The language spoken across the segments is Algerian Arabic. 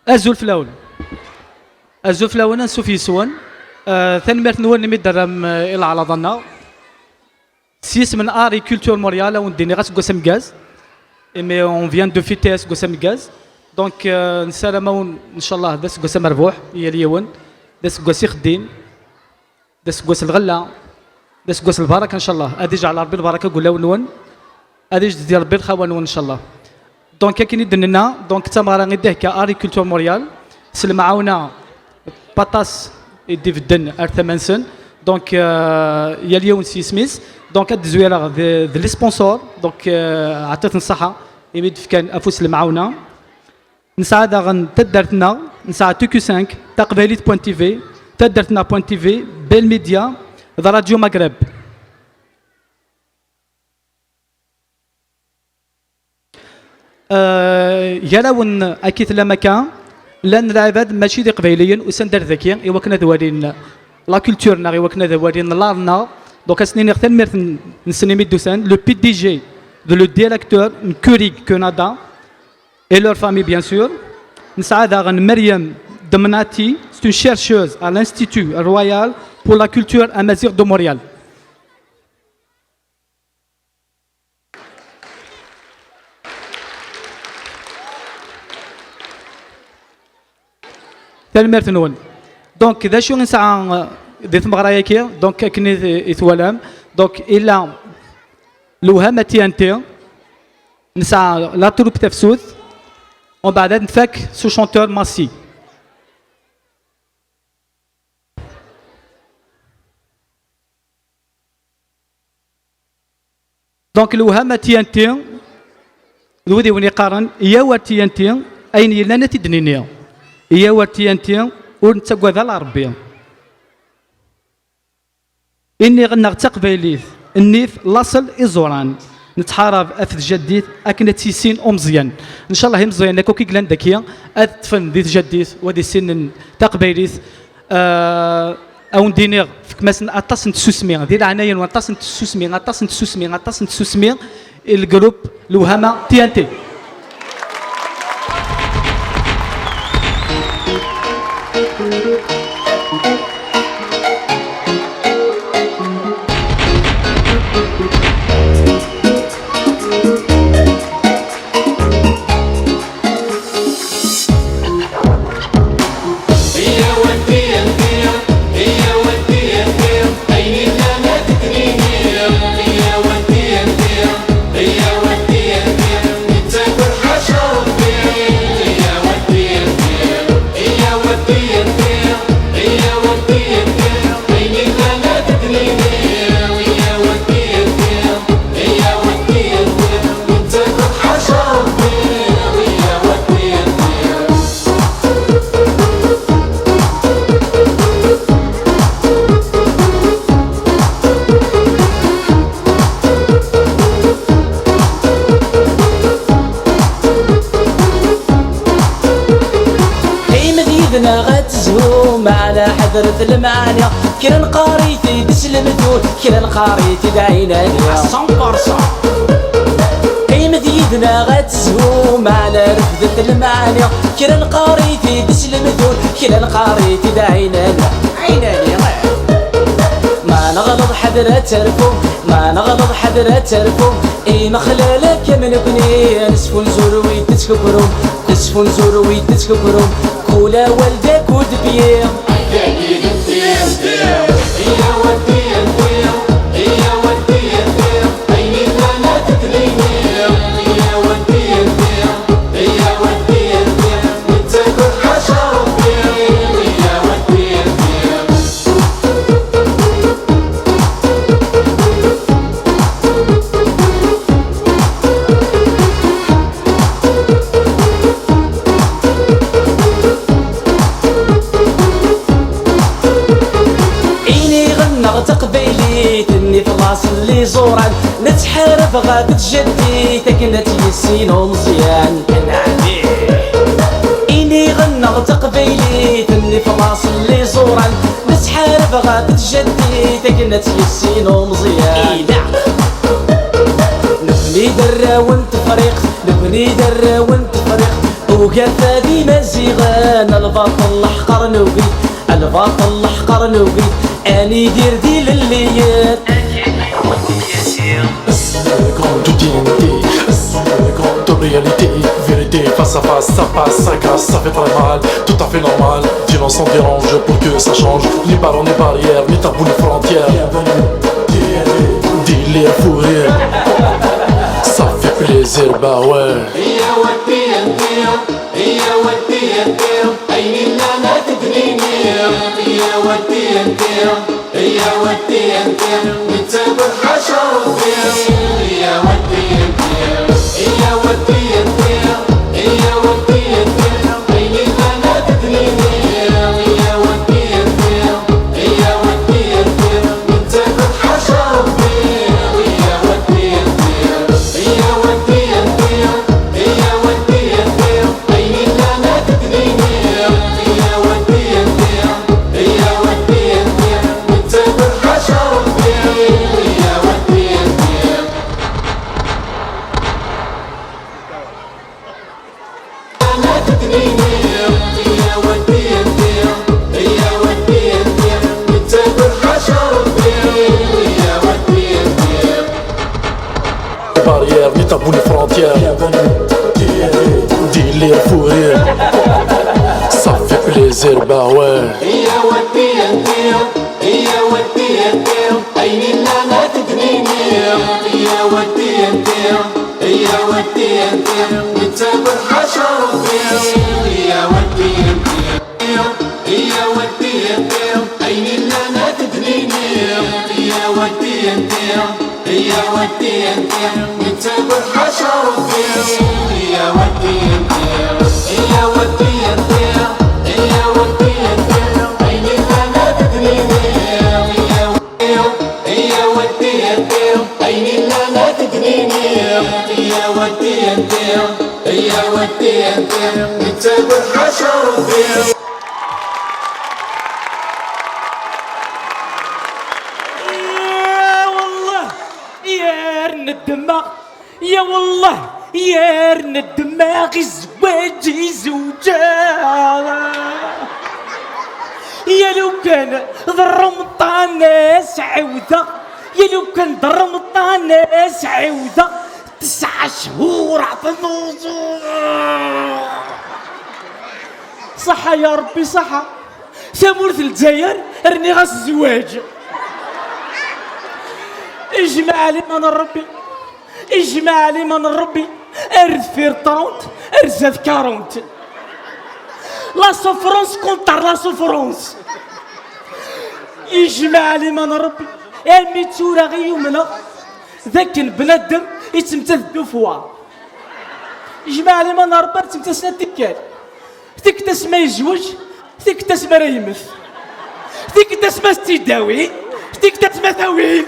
أزول فلاون أزول فلاون نسوف يسون ثاني مارت نوال نمي درهم إلى على ظنا سيس من آري كولتور موريال ونديني غاس قسم غاز mais on vient de fêter اسكو غاز donc نسالمون ان شاء الله داس قسم مربوح هي اليون داس قوس يخدم داس قوس الغلة داس قوس البركة ان شاء الله ادي جعل ربي البركة قول نون ادي ديال ربي الخوان ان شاء الله donc كاين يدنا donc تمارا غير كاري culture موريال سلم عاونا بطاس يدي في الدن ار 8 سن donc يا اليوم سي سميس donc هاد الزويره les sponsors donc عطيت الصحة يمد في كان افوس المعاونه نسعى داغن تدرتنا نسعى تو كيو 5 تقباليت point TV تدرتنا point TV بيل ميديا ذا راديو مغرب. يراون اكيد لا مكان لان العباد ماشي دي قبيليين وسندر ذكي ايوا كنا دوارين la culture نا ايوا كنا دوارين لارنا donc سنين غتن ميرت نسني ميدوسان le PDG de le directeur Keurig Canada et leur famille bien sûr. نسعى داغن مريم دمناتي c'est une chercheuse à l'Institut royal pour la culture amazigh de Montréal. تالميرت نون donc ذا شو نسعى دي ثمغرايا كي donc كني يتوالم donc الا الوهمة TNT نسعى la troupe تفسوث ومن بعد نفك ce chanteur ماسي. donc الوهمة TNT الودي وين يقارن يا ور TNT اين يلانا تدنينيا يا ور TNT ور نتقوى ذا ربي اني غنغ تقبيليث النيف لاصل ازوران نتحارب اف جديد اكن تيسين ومزيان ان شاء الله مزيان لكو كي قلان داكيا ادفن دي جديد ودي سن تقبيليث او ندينيغ فك مثلا اطاس نتسوسمي ديال العناية واطاس نتسوسمي اطاس نتسوسمي اطاس نتسوسمي ال groupe الوهمه TNT. حضرة المعاني كلا نقاريتي تسلمتو كلا نقاريتي دعيناني 100% قيمة يدنا غتزهو معنا رفدة المعاني كلا نقاريتي تسلمتو كلا نقاريتي دعيناني عيناني ما نغلط حضرة ترفو ما نغلط حضرة ترفو اي مخلالك من كني نسفو نزور ويتتكبرو نسفو نزور ويتتكبرو كولا والدك ودبيه نتحارب غادة جدي تكنت يسين ومزيان إني غنغ تقبيلي تني فراس اللي زوران نتحارب غادة جدي تكنت يسين ومزيان دراون تفريق نكوني دراون تفريق وقفا دي مزيغان الباطل حقر نوقي الباطل حقر نوقي اني دير دي لليات. Slogan du TNT, slogan de réalité, vérité face à face, ça passe, ça casse, ça fait très mal, tout à fait normal. Violence en dérange pour que ça change, ni parents ni barrières, ni tabou ni frontières. Bienvenue, TNT, délire fou rire, ça fait plaisir, bah ouais. هي ودي انت هي ودي انت عيني لا تدريني هي ودي انت هي ودي انت نتابع حشر هي ودي انت هي ودي انت هي ودي انت عيني لا تدريني هي ودي انت هي ودي انت نتابع حشر هي ودي انت هي ودي انت هي ودي انت عيني لا تدريني هي ودي انت هي ودي انت نتابع حشر هي ودي انت لا تدريني هي ودي انت هي ودي انت نتابع حشر هي ودي انت Barrières, ni tabou ni frontières. Bienvenue, TNT, délire fou rire, ça fait plaisir, bah ouais. هي ودي انت هي ودي انت عيني لا تدريني هي ودي انت هي ودي انت نتابع حشر هي ودي انت هي ودي انت عيني لا تدريني هي ودي انت هي ودي انت نتابع حشر هي ودي انت هي ودي انت هي ودي انت عيني لا تدريني هي ودي انت عيني لا تدريني هي ودي انت هي ودي انت نتابع حشر. يا والله يا رن الدماغ يا والله يا رن الدماغ زواجي زوجة يا لو كان ضرمطان عودة يا لو كان ضرمطان عودة 9 شهور عطنوز. صحة يا ربي صحة سامورة الجزائر رني غاس الزواج. اجمع لي من ربي اجمع لي من ربي ارفير 30 ارزاف 40 la souffrance contre la souffrance. يجمع لي من ربي امي تورا غير يومنا ذاك البنادم يتمتث deux fois. يجمع لي من ربي تمتث سنة تكال ذيك تسمى يزوج ذيك تسمى ريمث ذيك تسمى استداوي ذيك تسمى ثويل.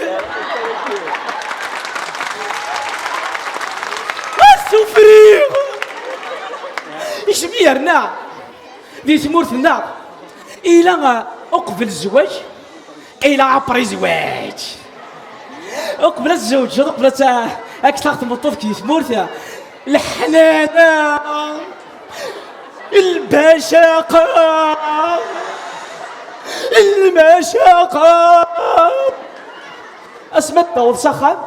السفريغ يشميرنا دي ثمورتنا إلى أقبل الزواج إلى après زواج أقبل الزوج أقبل أكثر تمطوط كي ثمورتها الحنانة البشاقة المشاقة أسمى الدور سخن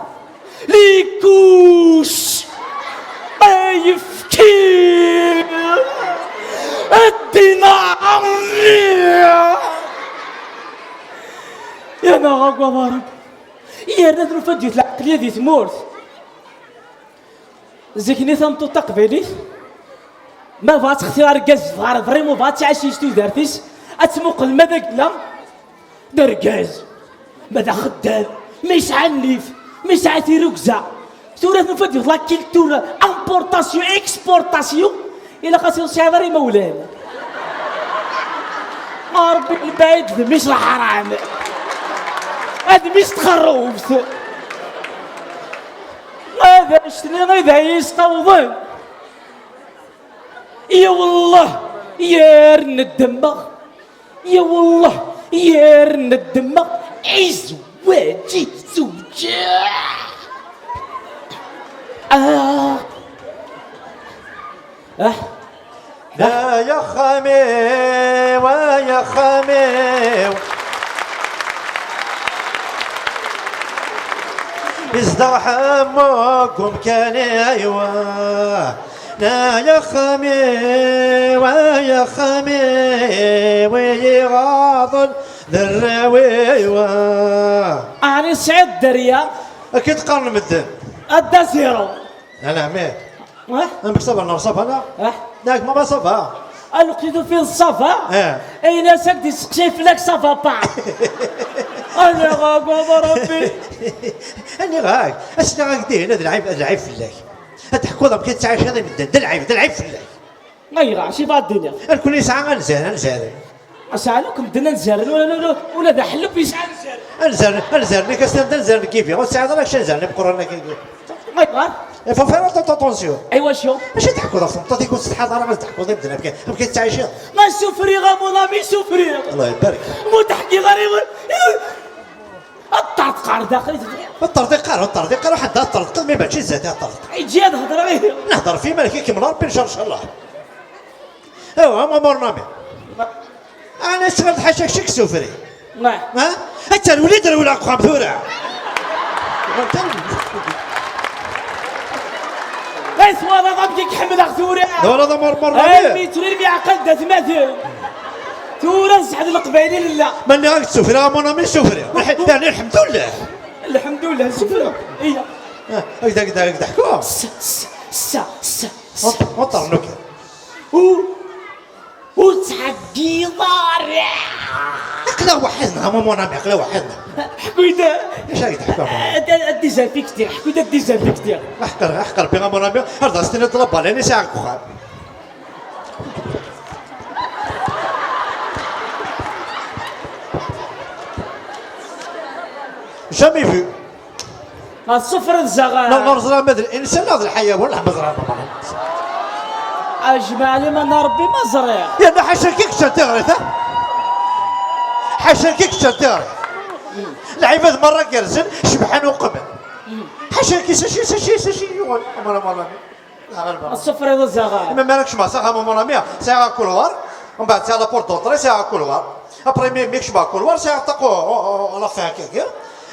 les couches يفكي الدينار يا نغا ضارب يا نادر فديت العقلية دي تمورت زكني ثمطو تقبلي ما بغات اختيار ركاز فغار vraiment بغات تعيش دارتيس اتمقل ماذا قلا دركاز ماذا خدام ما يسعى النيف ما يسعى تيروكزا سورة نفدي la culture importation exportation الى خاص سي مولانا ربي البعيد مش الحرام هذا مش تخربت هذا شنو غير يستوضن يا والله يا رن الدماغ يا والله يا رن الدماغ عزواجي زوجة اه اه لا يا خامي ويا خامي يزدر حموكم كان ايوا لا يا خامي ويا خامي ويغاضل ذراوي. انا سعيد دريا. اكيد قرن مدن. ادا زيرو. لا لا مي. اه. انا بصبر نرصف انا. اه. داك ما بصفها. لقيتو فين الصفا؟ اه. اي ناس دي سقسي فلاك صفا با انا غابا ربي. اني غاك اسنا غاك دي هنا العيب العيب فلاك تحكوا ضم كي تعيش هذا مدن ده العيب ده العيب فلاك. غير شي في الدنيا. الكل يسعى غنزال نزال. اسالكم دنا نزال ولا لا ولا ذا حلب يسعى نزال. نزال نزال لك اسنا نزال كيفي وسعى راك نزال بقرانا كي غير. faut faire attention. ايوا شو ماشي تحكوا ضم تعطيك تحضر ما تحكوا ضم دنا كي تعيش. ما souffrir mon ami souffrir. الله يبارك. مو تحكي غريب الطرد قار داخل. الطرد قار الطرد قار واحد الطرد ما ماشي زاد الطرد. يجي هضر غير. نهضر في مالك كيما ربي ان شاء الله. ايوا ما مورنامي انا اشتغلت حاشاك شك souffrir. نعم. ها انت الوليد ولا قام ثورة. اي سوالا غادي كحمل اخ ثورة. ولا هذا مر مر. اي ميترين بيعقل دات مثل ثورة نصح القبايلين لا. ماني راك souffrir mon ami souffrir يعني الحمد لله. الحمد لله souffrir اي. هكذا هكذا هكذا حكوا. س س س س س. وطر نوكي. و وتحكي ضارع. اقلا وحدنا mon ami اقلا وحدنا. حكويتا. اش راك تحكوا؟ désinfecté حكويتا désinfecté. احقر احقر بيغا mon ami رضا ستينا طلب على ساعة كوخان. jamais vu. الصفر الزغال. نرزرا ماذا الانسان هذا الحيوان لا مزرعة. اجمع لي من ربي ما زرع. يا حاشا كيك شتغري حاشا كيك شتغري العباد مرة كيرزن شبحان وقبل حاشا كي ساشي ساشي ساشي الصفر الزغال. ما مالكش مع ساعة mon ami ساعة couloir ومن بعد ساعة la porte d'entrée ساعة couloir après ميكش مع couloir ساعة طاقو لا فان كيك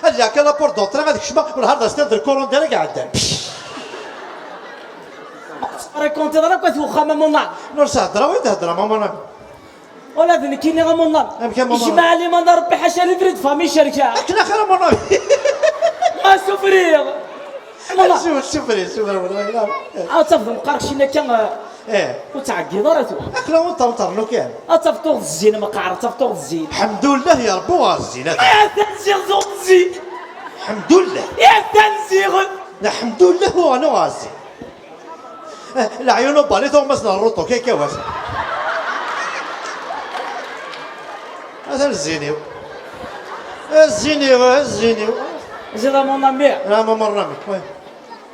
لا كان la porte d'entrée غاديك شبا والنهار دازت ال courant ديالك عدان. ريكونتي راك كتوخا mon ami. نور تهضر وين تهضر mon ami. ولا ذنكيني غا mon ami. جمع لي من ربي حاشا لي فريد famille شركة. اكنا خير mon ami. ما souffrir. شوف souffrir souffrir والله. اتفضل مقارك شي كان ايه وتعقي راه اكلا وانت لو كان. اتفطوغ الزين ما قعر تفطوغ الزين. الحمد لله يا ربي الزين. يا تنزيغ زوغ الزين. الحمد لله. يا تنزيغ. الحمد لله هو انا غازي. العيون بالي تو مسنا الروطو كي كواس. هذا الزينيو. الزينيو الزينيو. زيد mon ami. لا mon ami oui.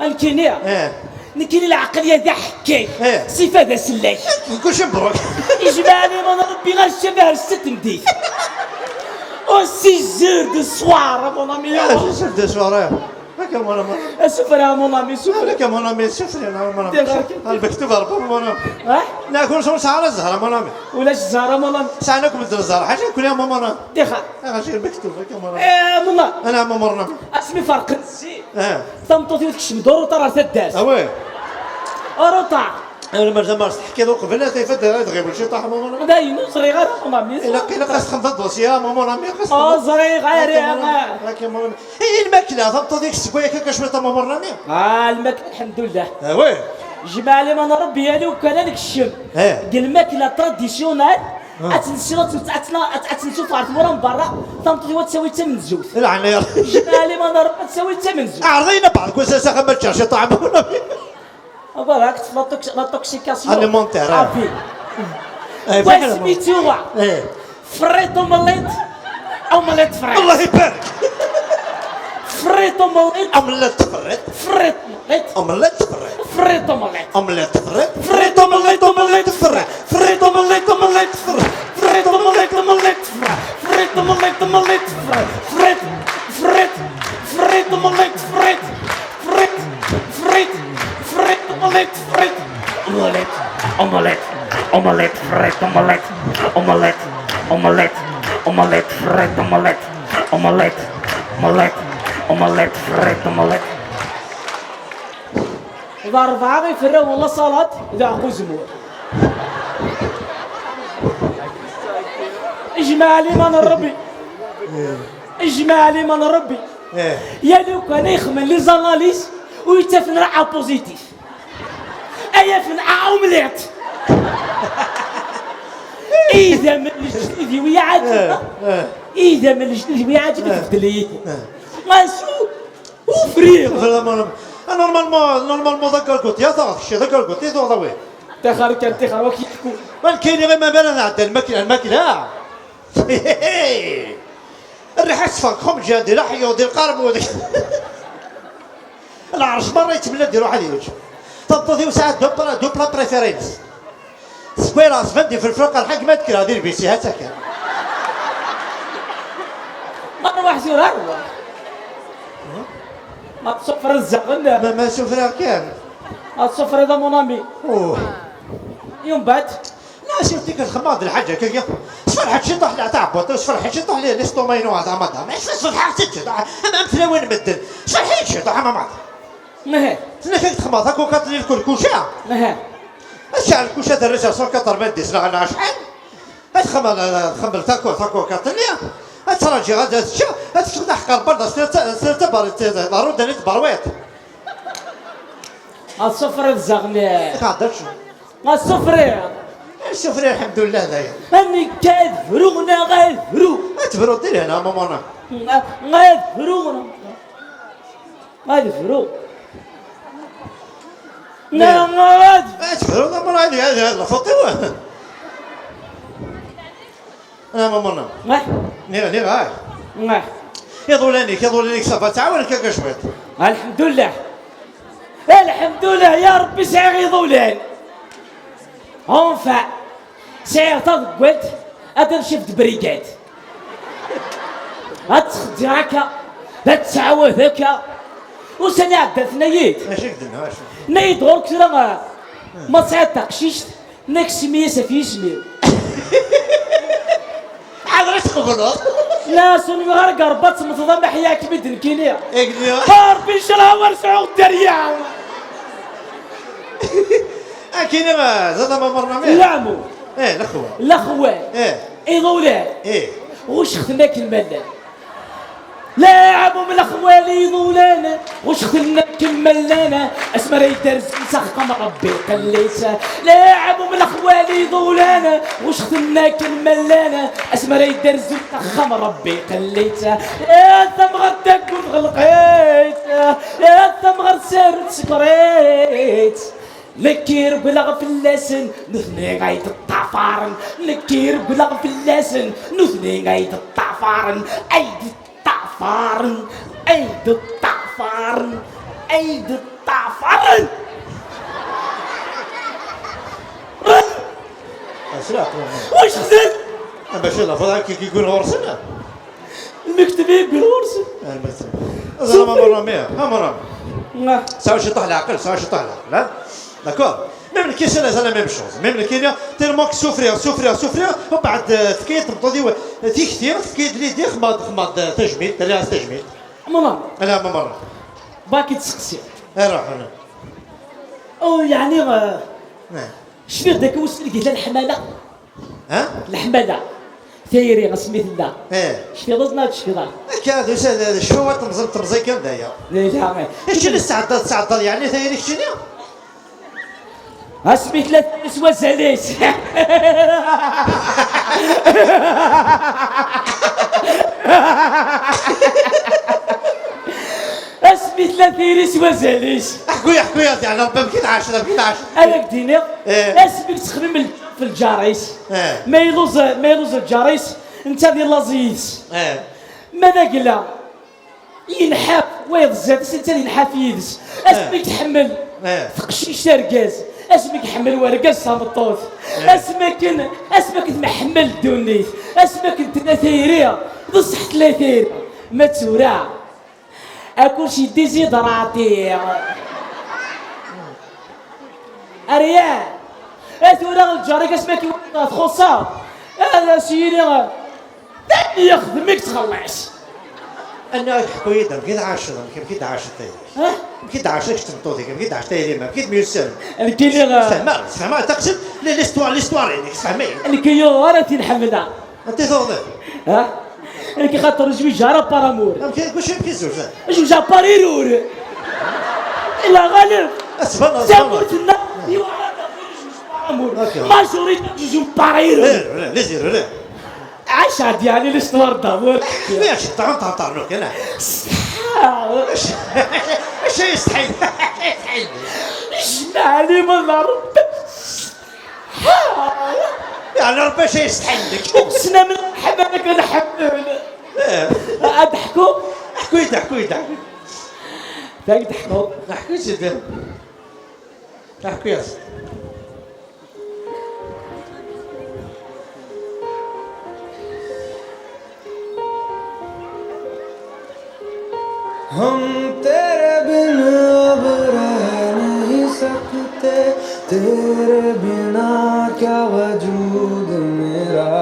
الكينيا. ايه. نكيني العقلية ذا حكي. ايه. صفة ذا سلاك. كلشي مبروك. إجمالي من ربي غير الشبه الست مديت. او 6 heures du soir mon ami. 6 heures du soir. هكا mon ami. souffrir mon ami souffrir. هكا mon ami souffrir mon ami. المكتوب ربي mon ami. اه؟ لا كون شو ساعة الزهرة mon ami. ولاش الزهرة mon ami؟ ساعة ناكل من الزهرة حاجة كل يوم mon ami. ديخا. غاشي المكتوب هكا mon ami. ايه mon ami. انا mon ami. اسمي فرق الزين. اه. تمطوطي وتكشم دور وطرا تداس. oui. روطا. انا ما تحكي ذوق قبل تيفد تغيب شي طاح mon ami. داين صغير غير mon ami. الا قيل قاس خمسة dossiers mon ami قاس. صغير غير هاكا mon ami. اي الماكلة تمطو ديك السكويه كاكا شوية mon ami. الماكلة الحمد لله. oui. جمع لي من ربي انا وكان لك الشم. ايه. الماكلة traditionnelle اتنسي اتنسي طلعت مورا من برا تمطي تساوي حتى من زوج. العين يا ربي. جمع لي من ربي تساوي حتى من زوج. عرضينا بعض كل ساعة ما تشرش طعم mon ami. voilà l'intoxication alimentaire. صافي. وسميتو ايه. frites omelette omelette frites. الله يبارك. frites omelette omelette frites. frites omelette omelette frites. frites omelette omelette frites. frites omelette omelette frites. frites omelette omelette frites. frites omelette omelette frites. frites omelette omelette frites. frites frites frites omelette frites frites frites. omelette omelette frites omelette omelette omelette omelette frites omelette omelette omelette omelette frites omelette. ذا أربعة غيفرا والله salade ذا عقو زمور. اجمع لي من ربي، اجمع لي من ربي. يا لو كان يخمن les analyses ويتفن راه positif، ايا فن اومليت. اذا من الجديد ويا عاجب، اذا من الجديد ويا عاجب تبدل ما سو وفريق. normalement normalement ذاك الكوت يا ثغ الشيء ذاك الكوت يا ضوي. تخر كان تخر وكيحكو. ولكن غير ما بالنا عندنا الماكله الماكله الريحه تصفى خمجه ديال حيو ديال القرب العرش مره يتمنى دير واحد يوج تنطي وساعات deux plats préférés سكويرا فندي في الفرقه الحق ما تكره دير بيسي هاتاك. مرة واحد سير أروح ما تصفر الزغل. ما سوفرا كان. ما تصفر هذا mon ami. اوه. يوم بعد. لا شفتي كتخماض الحاجه كي صفر شي طاح لي تاع بوط صفر شي طاح لي l'estomac تاع مدام صفر حتى انا مثلا وين نبدل صفر شي طاح ما مع مه. تنا كي تخماض هاكو كاتلي الكل كوشا. مه. شعل الكوشا درجه 190 لا شحال تخمل تخمل تاكو تاكو كاتلي تراجي غادا تشا تشوف حق البرد سير تبر ضروري داني تبرويط. الصفر الزغل. تعدلش. الصفر. السفري الحمد لله هذايا. اني كاذرونا غاذرو. تبرو دير هنا مامونا. غاذرونا غاذرو نعم غاذ. تبرو ماما هذه هذه هذه فوتي انا مامونا. ني ني غاي. يضولانيك يضولانيك ça va تعاونك هكا شويط. الحمد لله الحمد لله يا ربي سعي يضولان. enfin سعي قلت هذا chef de brigade هتخدي هكا هتعاود هكا وسنة عدات نيت. ماشي كدنا ماشي. نيت غورك راه ما سعيت تقشيشت ناك سمية في اسمي. عاد راه تقبلوا. لا سوني غير قربات متضمح حياك بيدن كينيا. إيه. ربي شرا ورسعو الدريا. كاين زاد ما مرنا. لا مو. ايه الاخوان. الاخوان. ايه. يضولان. ايه. واش خدناك الملال لا عمو من الاخوان يضولانا واش خدناك الملانا اسمر يدرس سخقم ربي قليت لا عمو من الاخوان يضولانا واش خدناك الملانا اسمر يدرس سخقم ربي قليت يا ثم غداك وغلقيت يا ثم غير سير سكريت نكير بلغ في اللسن نثني غاية الطعفارن نكير بلغ في اللسن نثني غاية الطعفارن ايد الطعفارن ايد الطعفارن ايد الطعفارن. واش خزن؟ ماشي لا فضل كي يكون غرسنا. المكتب يقول غرسن. المكتب. زعما مرة مية مرة. ساعة شي طاح العقل ساعة شي طاح العقل. D'accord. Même le question, c'est la même chose. Même le question, tellement que souffrir, souffrir, souffrir, وبعد تكيت تمطودي تيكتير تكيت لي دي خماد خماد تجميل تلي تجميل. ماما. لا ماما. باكي تسقسي. روح انا. او يعني شفيق ذاك وصل لقيت الحمالة. ها؟ الحمالة. ثيري سميت لا. ايه. شفيق ضزنا شفيق. كذا شو هو تمزل تمزي كان دايا. لا. ايش اللي استعدت استعدت يعني ثيري شنو؟ اسمي ثلاث نسوة زليس. اسمي ثلاث نسوة زليس. احكوا احكوا يا يعني ربي بكيت عشرة بكيت عشرة. انا كديني اسمي تخدم في الجاريس. ما يلوز ما يلوز الجاريس انت ديال لازيس. ماذا قلا ينحاف ويض الزاد انت اللي ينحاف يدس. اسمك تحمل تقشيش تركاز. اسمك حمل ورقاز سامطوط. اسمك اسمك محمل دونيت. اسمك انت ثيريا بصح ثلاثين ما تورا اكل شي ديزيدراتي اريان ثورا الجاري كاش ما كي تخصها هذا سيدي يخدمك تخلص. انا حكوي دم كي عاشر كي عاشر تاي كي عاشر كتمطوطي كي عاشر تاي ما كي ميسر الكيلي فهمت تقصد l'histoire يعني فهمي الكيو راه تنحملها انت ثوضي ها كي خاطر جوج par amour كي واش كي زوج جوج par erreur لا غالب اسفل تموتنا par amour majorité جوج par erreur les erreurs عاش عاد يعني l'histoire d'amour ماشي طعم طعم طعم انا اش يستحيل جمعني من ربي يعني ربي شي يستحيل لك اقسم من حبابك نحمل اضحكوا حكوي تحكوي تحكوي ضحكوا تحكوي سيدي تحكوي يا سيدي. हम तेरे बिन अब रह नहीं सकते, तेरे बिना क्या वजूद मेरा।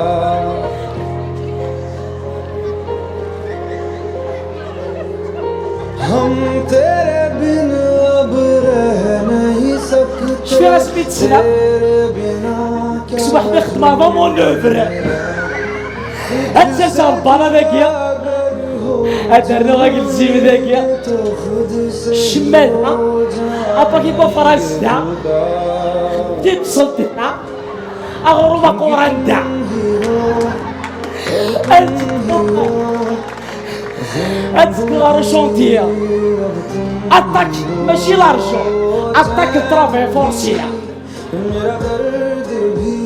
हम तेरे बिन अब रह नहीं सकते, شفي سميت السنة तेरे बिना क्या كنت واحد يخدم avant mon œuvre هاد سالسة البالا ذاكية هاد الرغا قلت ذاكية तो खुद से الشمال ابا كيبا فرنسا تيتصلتنا اغروبا قوراندا اتكغارو chantier attaque ماشي l'argent attaque travail forcé. मेरा दर्द भी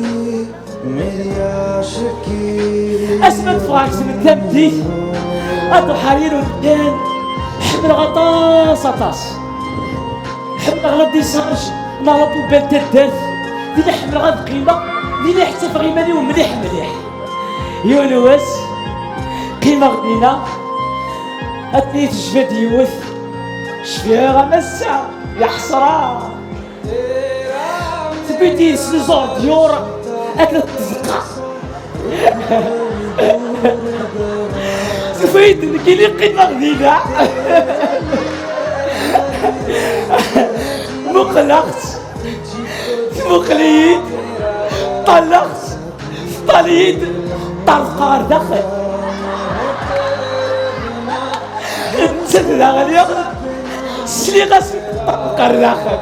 मेरी आशिकी اسمت فراكس من تمدي ادو حاليا ودان حمل غطاس غطاس حمل غلا décharge نا la poubelle تدات ديني حمل غاد قيمة ديني حتى في غيماني ومليح مليح يونس قيمة غنينة اتني تجفد يوث شفيها غمسة يا حسرة تبيتي سلزور ديور أكلت تزقى سفيد كيلي قيمة غديدة مقلقت مقليد طلقت طليد طرقار داخل نسيت غالية سليغة طرقار داخل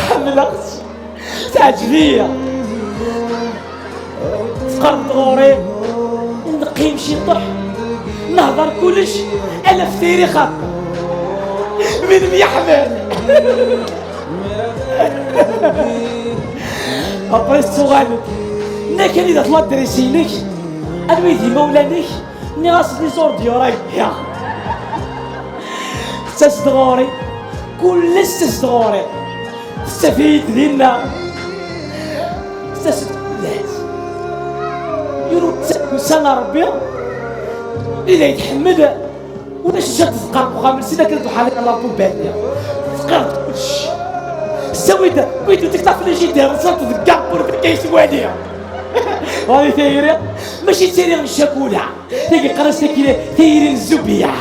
حملقت تعجبية تقرب غوري نقيم شي طح نهضر كلش انا في تيري خط من يحمل ابري السؤال ناكل اذا طلعت دريسينك انويدي مولانك ني غاس لي زور ديورا يا تسدغوري كلش تسدغوري تستفيد ديالنا تستفيد يرو سنة ربي إلا يتحمل ولا شجرة تزقر وغامر سيدا كانت حالي على بوباليا تقرت كلشي سويت بغيتو تقطع في الجدار وصلت تقابر في كيسوانيا هذه تايري ماشي تايري الشاكولا تاكي قرص تاكي تايري الزوبيا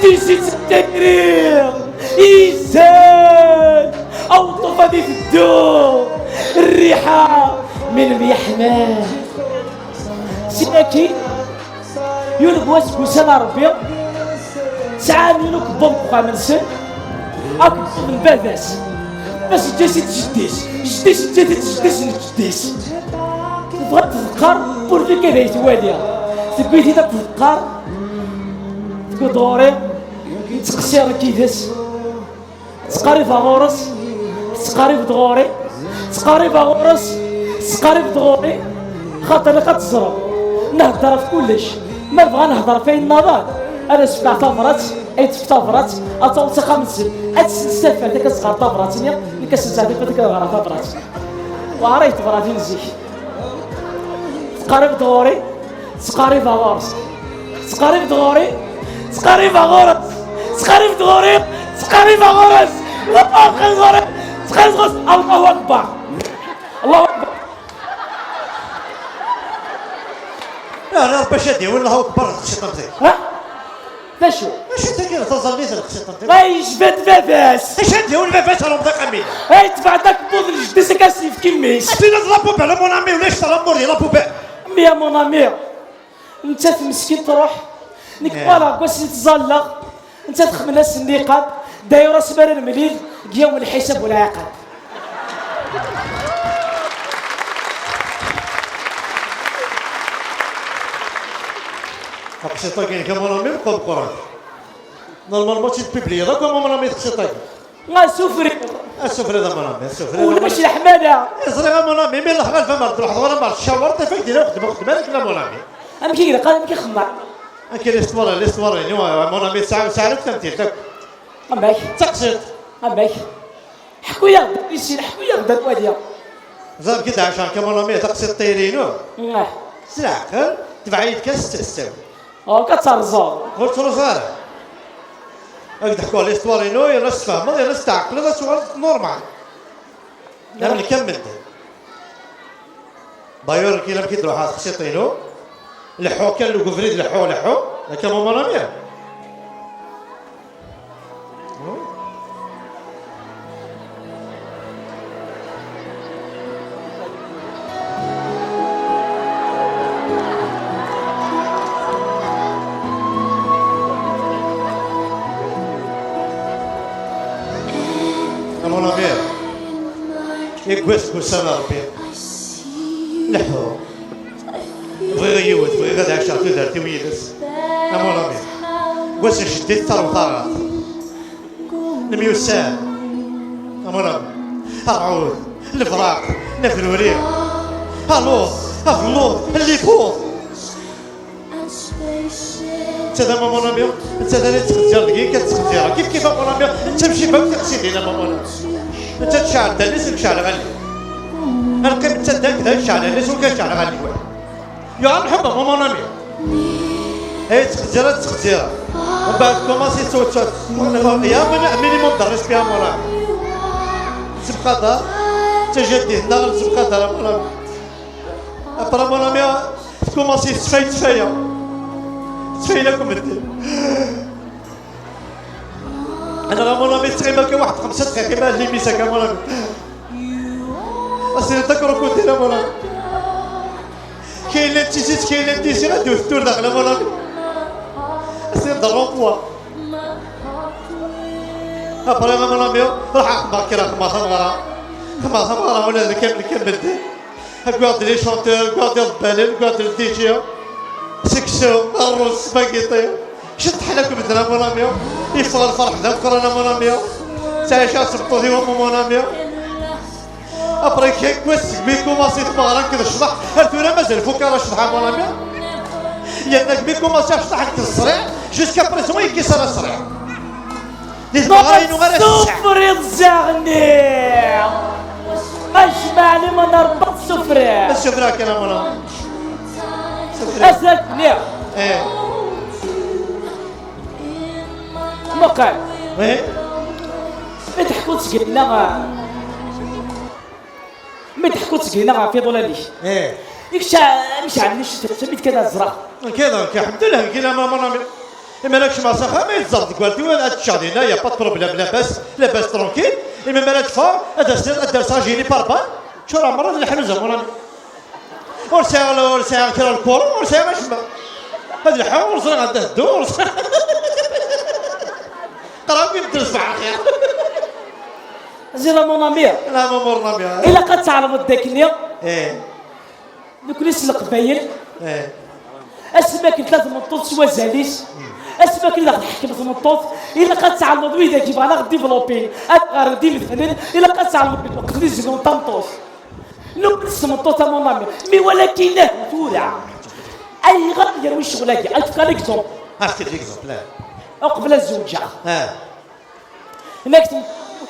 تيجي تايري إيزان أو الطوفة دي في الدو الريحة من الميحمان سيناكي يونك واسكو سنة ربي ساعة يونك بوم خامنسن أكبر من باباس بس جاسي تجديس جديس جديس جديس جديس بغات تذكر بورفي كذا يتواليا تبيتي تذكر تقول دوري تقصير كيفاش تقاري فاغورس تقاري دغوري تقاري فاغورس تقاري دغوري خاطر كتزرب نهضر في كلش ما بغا نهضر فين النظر انا سبع طفرات اي تفطفرات اتوصل خمس اتسافر ديك صغار طفرات اللي كتسافر ديك غير طفرات وعريت طفرات نزيك تقارب دغوري تقارب فاغورس تقارب دغوري تقارب فاغورس تقارب دغوري تقارب فاغورس غوري تخلص الله اكبر الله اكبر. لا لا باش هادي والله اكبر خشيت ها فاشو ماشي تاكل تظليت الخشيت غاي جبد باباس اش هادي ولا باباس راه بدا قميل هاي تبع داك بوض الجديس كاسيف كيميس سينا la poubelle mon ami ولا اشترى موري la poubelle. mais mon ami انت مسكين تروح نيك voilà كواس تزلق انت تخمن النقاب داير راس بال المليل يوم الحساب والعقاب. خشيطاكي كي mon ami بقى بقران normalement تي publier داك mon ami خشيطاكي غا souffrir السفر هذا mon ami السفر ولا ماشي الحماله زري mon ami mais الله غالفه ما تروح ولا ما تشاور تفك دير خدمه خدمه لك لا mon ami. انا كي قال كي خمع كاين l'histoire يعني mon ami ساعه ساعه تمثيل تاك اماك تقصد اماك حكويا غدا يسير حكويا غدا الواديه زعما كي عشان كي mon ami تقصد طيرينو سلاح تبعيد كاس تستوي او كترزق قلت له صالح هاك تحكوا l'histoire ينو يا ناس تفهم يا ناس تعقل هذا سؤال normal نعم نكمل d'ailleurs كي لما كي تروح خشيطينو لحو كان لو كفريد لحو لحو لكن mon ami. Mon ami يكوس كوسان ربي لحو بغي يود بغي غدا عشان درتي ويلس mon ami واش شديت ثروة الميوسان mon ami العود الفراق نفروري الو افلوط اللي فوق انت ذا mon ami انت ذا اللي تخدير دقيقة كتخدير كيف كيف mon ami انت مشي فهمت تقصيدي mon ami انت تشعل داليس تشعل غالي القيم انت داك ذا تشعل داليس وكتشعل غالي يا الحب mon ami اي تخديره تخديره ومن بعد commencer تو يا minimum de respect mon ami تبقى دار تجدي هنا تبقى دار mon ami après mon ami commencer تفاي تفايه تفاي لكم الدين. انا mon ami تقريبا كان واحد 5 دقائق ما اللي ميسا mon ami اصل تذكروا كنت انا mon ami كاين اللي تيزيت كاين اللي تيزي غادي التور داخل mon ami اصل ضربوا après mon ami راح اخبار كي راه خما ثمره خما ثمره ولا كامل كامل قعد les chanteurs قعد البالين قعد الدي جي سكسو الرز سباغيتي شد حلاكم مثلا mon ami يفضل الفرح ذا كورونا mon ami تعيش سبطو ديما mon ami après كي كويس mais commencer تمغرا كذا الشطح ارتورا مازال فوق راه الشطح mon ami لانك mais commencer الشطح الصريع jusqu'à présent يكسر الصريع souffrir زاغني اجمع لي ما نربط souffrir ال souffrir كان mon ami اسالتني ايه مقال ايه ما تحكوا تسقينا ما تحكوا تسقينا في ظلالي ايه يكشا مش عندي شي سميت كذا الزرق كذا الحمد لله كي لا mon ami اما راكش مع صخا ما يتزرد قالتي ولا تشادينا y a pas problème لاباس لاباس tranquille اما ما تفا هذا هذا ساجيني باربا شو راه مرض الحلوزه mon ami ورسال ورسال كرا ال courant ورسال ماشي هذا الحال ورسال غدا الدور قرا في تصبح خير زيد mon ami لا mon ami الا قد تعرف الداكنيه ايه نكلس القبايل ايه اسماك ثلاث مطوط سوا زاليس اسماك الا تحكم ثمنطوط الا قد تعلم ويدا كيف انا غدي développer غادي مثلا الا قد تعلم وقت لي زيدون طنطوس نكلس ثمنطوط mon ami mais ولكن تورع اي غادي يروي الشغل هاكي افكار l'exemple عرفتي l'exemple لا قبل الزوجه اه هناك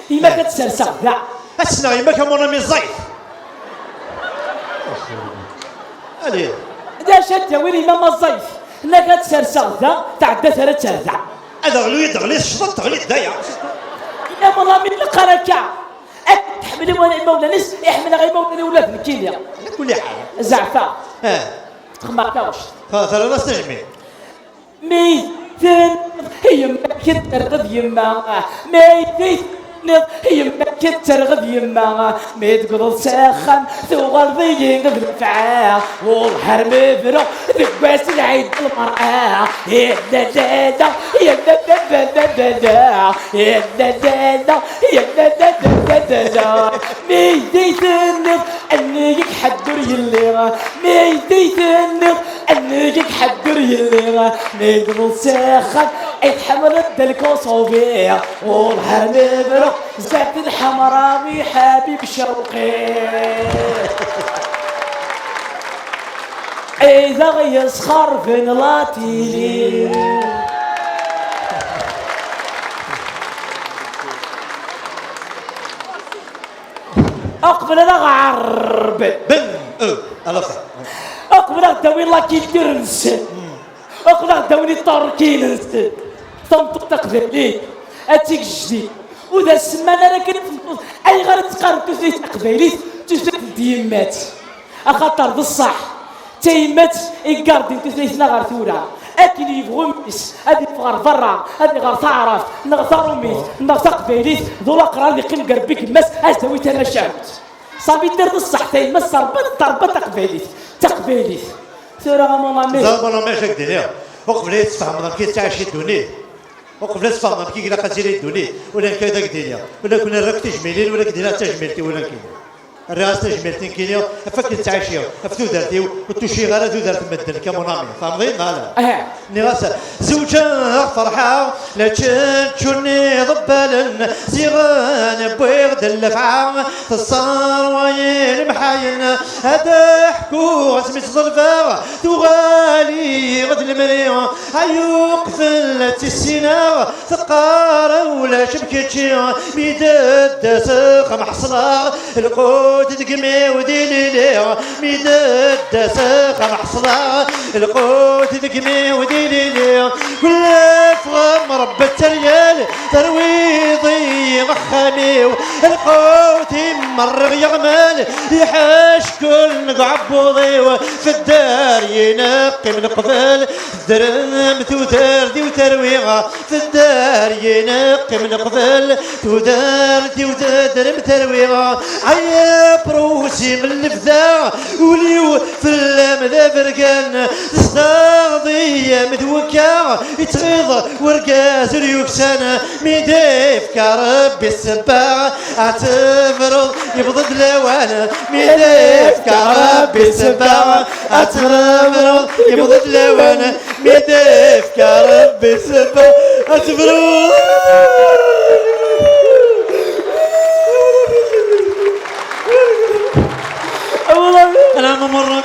يما كتسرسق كاع اسنا يما كان mon ami الزيت allez دا شاد وين يما ما الزيف هناك كتسرسق ذا تعدى ثلاث تهذا هذا غلو يدغلي الشطط تغلي الدايا يا mon ami القركه يحمل مولانا يحمل غير مولانا ولاد كيليا على كل حال زعفا اه خمرتاوش ترى راس تجميل ميتين يما كترغب يما ميتين يما كترغب يما ميت قرض ساخن ثوغر ضيق بالفعال والحرم برو ذكواس العيد المرأة يا لا لا لا يا لا لا لا لا لا يا لا لا لا يا لا لا لا لا لا ميتين أنك حدر يلي ميتين أنك حدر يلي ميت ساخن اتحمل الدلكوصوبي والحرم برو زعت الحمراوي حبيب شوقي إذا يسخر في لاتيلي أقبل أنا غرب بن او على خير أقبل غداوي لا كيدير نسن أقبل غداوي التركي نسن تنطق تقبلي أتيك جديد وذا السمانة راه كنت أي غير تقارن تثليت تقبليت تثليت ديمات أخاطر بالصح تيمات إيكاردين تثليتنا غير ثورة أكل يبغوا ميس هذه غير برا هذه غير تعرف نغ روميت نغ تقبليت ذو الأقرار اللي قيم قربك مس أزوي تمشاوت صافي دير بالصح تيمات ضربت ضربة تقبليت تقبليت ثورة mon ami زعما ما شاك دير وقبل تفهم كي تعيش الدنيا وقبل تفهم كي لا قتيلي الدنيا ولا كذا كدير ولا كنا راك تجميلين ولا كدير تجميلتي ولا كي الراس تجميلتين كينيا فك تعيشي فتو درتي وتوشي غير ذو درت مدن ك mon ami فهمتي لا اه نغاس زوجة فرحة لا تشوني ضبالن زيغان بويغ دلفعة تصار وين محاين هذا حكو سميت ظلفة تغالي غد المريم عيوق فلت السينا ثقارة ولا شبكتشي ميدد سخ محصلة القوت تقمي وديلي ميدد سخ محصلة القوت تقمي وديلي كل فغم رب التريال ترويضي مخامي القوت مرغ يغمال يحاش كل قعبوضي في الدار ينقي من قبل درم تودار دي وترويغة في الدار ينقي من قبل تودار دي ودرم ترويغة عيب روسي من الفدا وليو في المذا برقان استغضي مدوكا يتغيظ ورقاز اليوكسان ميديف كربي السباع اعتبرض يبضد لوان ميديف كربي السباع اعتبرض يبضد لوان ميديف كربي السباع اعتبرض انا ممر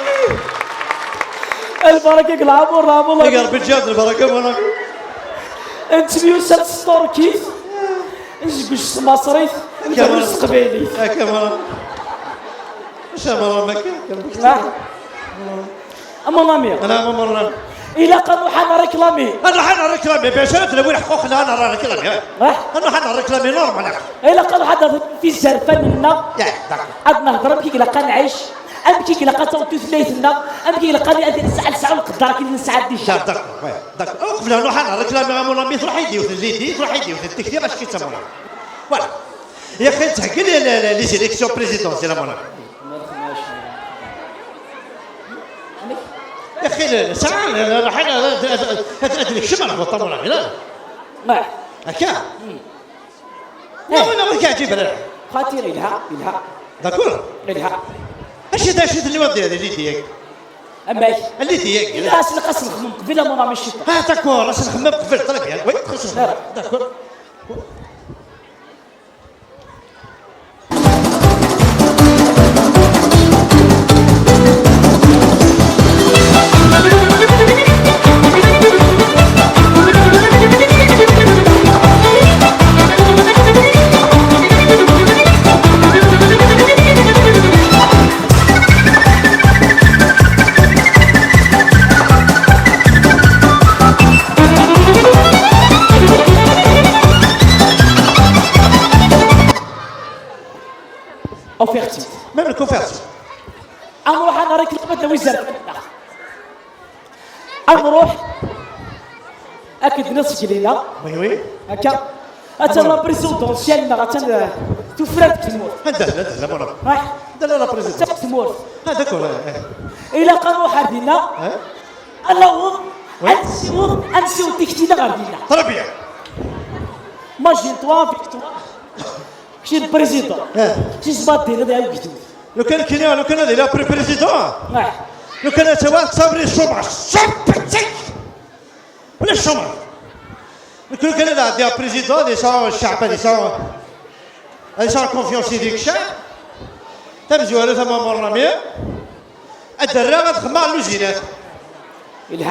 البركة العبور العبور يقرب الجاد البركة مرة انت ميوسات ستوركيت نجبش مصريت نجبش قبيلي هكا مرة مش مرة ما كان اما لامي انا مرة الا قالوا حنا ريكلامي انا حنا ريكلامي باش انا وين حقوقنا انا راه ريكلامي انا حنا ريكلامي نورمال الا قالوا حدا في الزرفان لنا يا داك عاد نهضر كي لقى نعيش ام كي لقى تثليتنا ام كي لقى لي نسعى نسعى نقدر كي نسعى دي داك داك داك وقف له حنا ريكلامي مون امي تروح يدي وثليتي تروح يدي وثليتي باش كيتسمونا فوالا يا اخي تحكي لي لي سيليكسيون بريزيدونسيال مون يا اخي ساعة حنا هاد الشمال هو مون لا ما هكا لا ولا ما كيعجب خاطر الها الها داكور الها اش هذا شي اللي ودي اللي ديالك اما اللي ديالك لا اصل قص الخمم قبل ما مشيت اه داكور اش نخمم قبل طيب يعني وي خص داكور Thank you. اوفيرتي même ال couverture. نروح انا réclamer وزارة. نروح اكد نص لينا oui oui. هكا اتا la présidentielle غاتا تفرات تموت. هذا لا لا mon راح لا la présidence. تموت. d'accord. الى قالوا حردينا الله انسيو انسيو تيكتينا غاردينا. très bien. imagine-toi avec toi شي ال président شي زباطي هذا يعاود. لو كان كاين لو كان هذا la président لو كان توا تصبري ال chômage ولا ال chômage. لو كان هذا des présidents des sans الشعب des sans هذا sans confiance ديك الشعب تمزيو ثم مرنامية الدراغة تخمع لوزينات.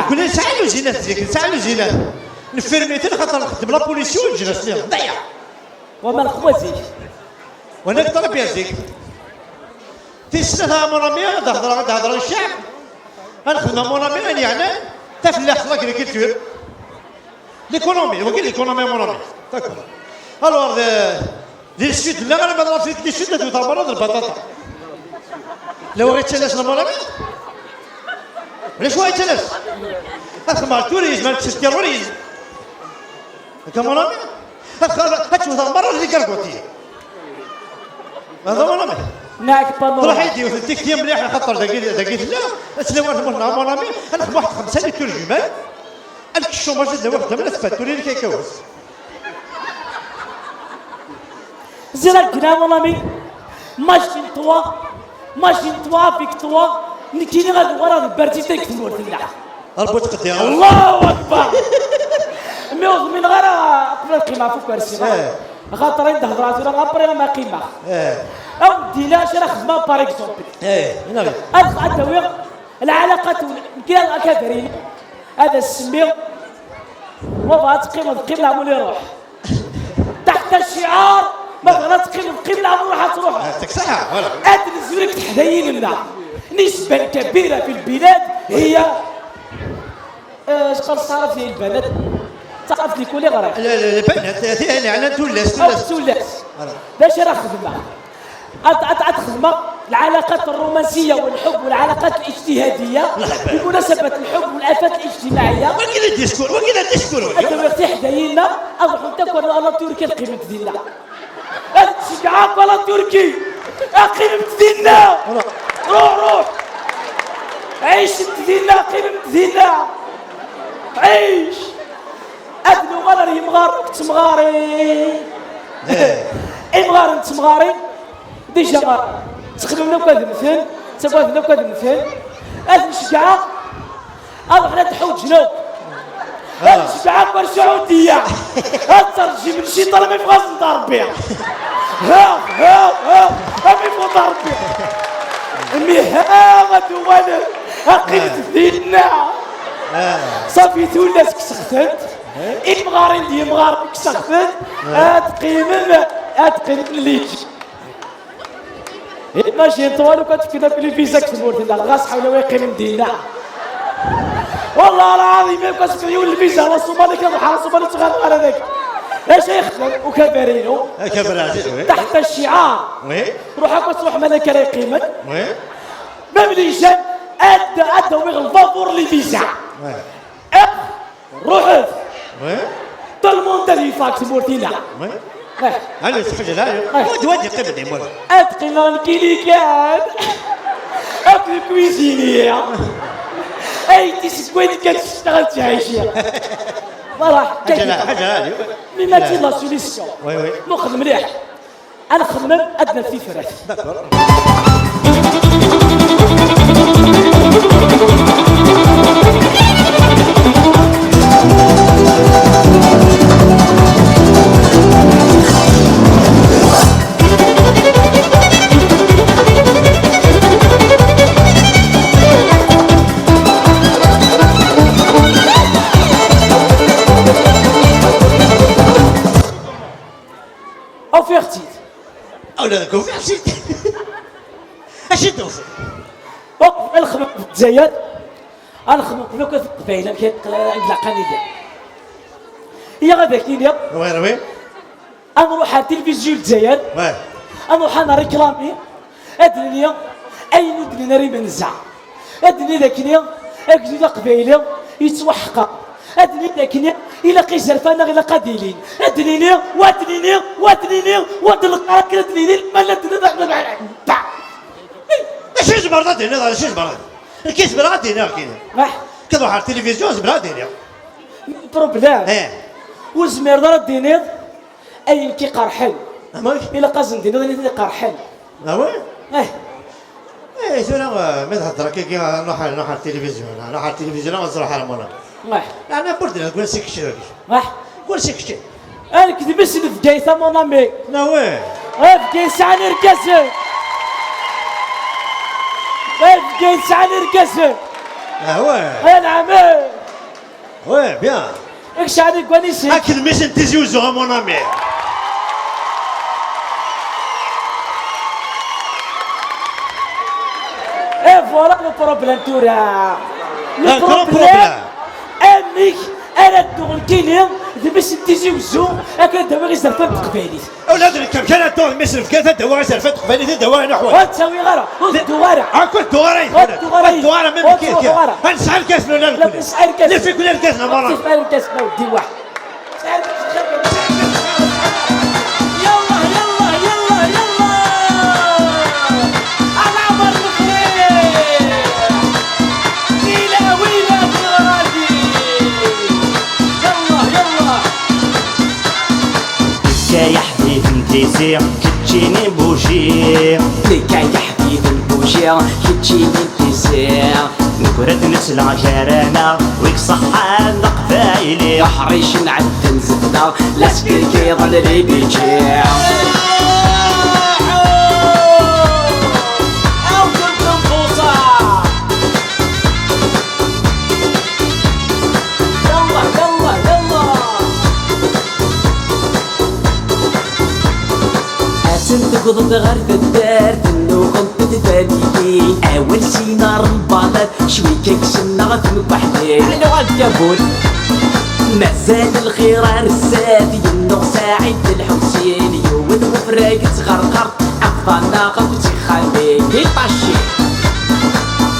كل ساعة لوزينات ديك ساعة لوزينات نفيرميتين خاطر نخدم la pollution الجناس ضيع. وما الخوازي. وانا très bien زيك في السنة mon ami تهضر تهضر الشعب غنخدم mon ami يعني تفلاح l'agriculture l'économie وكاين l'économie mon ami d'accord. alors ديال ال sud لا انا ما ضربت في ال sud تاع البطاطا لو غير تلاش mon ami علاش واحد تلاش اخمر ال tourisme ال terrorisme هكا mon ami هاتشوف المرة اللي كاركوتي هذا mon ami. ناك با تروح يدي وتديك مليح خاطر داكي داكي لا تسلم mon ami انا واحد خمسة les ترجمان ال chômage دا واحد من تفاتوري اللي كيكوز. زير الكلام mon ami imagine-toi imagine-toi avec toi نكيني غادي ورا البارتي تاك تموت لا. ربو تقدي. الله اكبر مي من غير قبل القيمة فوق كرسي خاطر عند هضرات ولا après ما قيمة او دينا شرا خدمة par exemple. ايه الدوير العلاقات يمكن اكادرين هذا السمير وبغا تقيم القيم العمول يروح تحت الشعار ما بغا تقيم القيم العمول راح تروح. يعطيك الصحة voilà. هاد الزوريك تحداين لنا نسبة كبيرة في البلاد هي اش قال تعرف في البلد تعرف لي كولي غريب. لا لا البنات يعني على تولاس او تولاس باش راه خدمة خدمة العلاقات الرومانسية والحب والعلاقات الاجتهادية بمناسبة الحب والافات الاجتماعية. وكاين ال discours وكاين ال discours. انت وقتي حداينا اروح تاكل على تركيا القيمة ديالنا تشجعك على تركي قيمة ديالنا روح روح عيش ديالنا قيمة ديالنا عيش ادنو غير يمغار تمغاري امغار تمغاري déjà تخدمنا وكاد مثل تبغى وكاد مثل هاد نشجع اروح حنا تحوج جنوب هاد نشجع كبر السعودية هاد ترجي من شي طالما يبغى ربي ها ها ها ما يبغى ربي مي ها غادو قيمة ديالنا صافي تولات كسختت المغارين دي مغار كسختت هاد قيمة الليج ماشي طوال وكتفكر في الفيزا كتمورت لا غاس حول ويقيم مدينة والله العظيم ما كتفكر الفيزا على الصومالي كنروح على الصومالي تغادر على ذاك اش يخدم وكبارينو تحت الشعار oui روح تروح ملك لا يقيمك oui ما مليشان ادى ادى الفابور les visas روح oui tout le monde اللي فاك مورتينا oui هلا حاجة لا ودي قبل مولا اتقن كيليكان اكل cuisinier اي تسكوين كتشتغل تعيشي voilà. حاجة حاجة mais ما la solution oui oui نخدم مليح انا نخمم ادنى في فراش. d'accord. اوفيرتيت او لا كونفيرسيت اش توصل الخمم في الجزائر الخمم قبل كنت في القبيلة كاين عند العقانيه هي غادا كاين oui oui نروح على التلفزيون الجزائر oui نروح انا réclamer ادنيا اين دنيا ريما نزع ادني ذاكني اكزو قبايلي يتوحق ادني ذاكني الى قيس فانا الى قاديلين ادنيني وادنيني وادنيني وادلقاك ادنيني ما لا اش زبر دينا اش زبر كي زبر دينا كي راح كتروح على التلفزيون زبر دينا problème اه وزمير دار الدينيض اين كي قرحل اماك الى قازن دينيض اللي قرحل oui اه ايه شو انا ما تهضر كي نروح على التلفزيون، نروح على التلفزيون نروح على مونا. واح انا برد نقول سيك شي واح قول سيك شي. انا كذبس في mon ami. لا oui افكايت سعاني ركاسي افكايت سعاني ركاسي لا oui نعم oui bien. اكش عليك كوانيسي اكل مش انت زوزو mon ami. et voilà le problème تورا le Un grand problème problème. اميك انا الدغل كيني ذبس تيزي وزو اكل دابا غير زرفان تقباليت اولاد الكم كان دور مش كان دواء سرفت قبالي دواء نحو وتساوي غرا وتدوارا اكل دواري والدواري. دوارة من كيف والدوارة. نسعى الكاس ولا لا نسعى الكاس. لا في كل الكاس مرة تسعى الكاس ما ودي واحد يلا يلا يلا يلا على عمر الفريق ويلا ويلا في يلا يلا يا حبيب انتيزي كتجيني بوجي لك يا حبيب البوجي كتجيني انتزاع نكرد نسلع جرانا ويك صحان قبايلي حريش نعدل زبدة لا سكيكي ظل لي بيجي تقضت غير الدار تنوغل تتباني اول سينار البلد شوي كيك سنة وحدي على الكابول مازال الخير رساد ينو ساعد الحسين يود وفراق تغرغر افضل ناقة وتخلي طاشي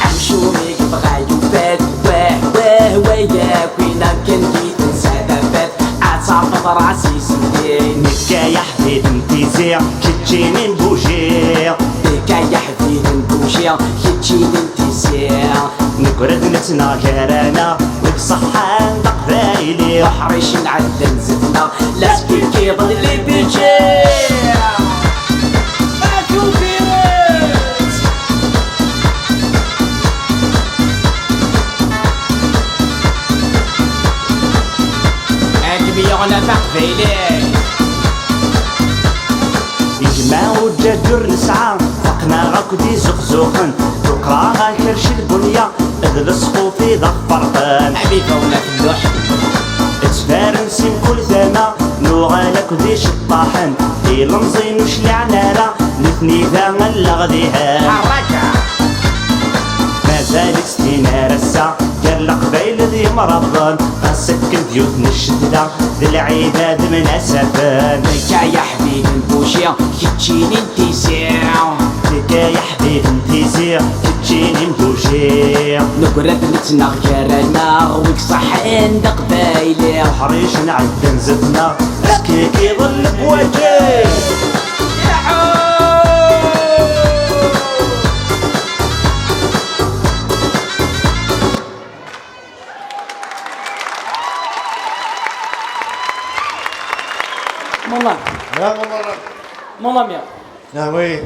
امشوميك بغا يفات واه واه وياك وينا كان جيت نسى فات اعترف راسي سندين نكا يا حبيب انتيزي كتجيني بوجي بك يا حبيب نبوجي كتجيني انتزاع نكرد نسنا جرانا ويك صحان قبايلي حريش نعدل زدنا لا سكيكي ظل لي بيجي يجمع وجاجر نسعى فقنا غاكدي زقزوقن تقرا غاكرش البنية اذ الصفوفي ضخ فرقان حبيبة ولا في اللوح تفارنسي كل ثما نوغالك دي شطاحن في لمزين وشلي عنارة نثني ذا غلغديها مازال ستينا رسا قال القبيل ذي مرضان خاصك ديوت نشدة ذي العباد من أسفان بك يا حبيب نبوجي كتجيني انتزاع بك يا حبيب انتيزي كتجيني مبوجي نقرب نتنغ ويك صحين قبايلي حريش نعدن زدنا اسكيك يظل بوجهي mon لا مرة mon ami لا oui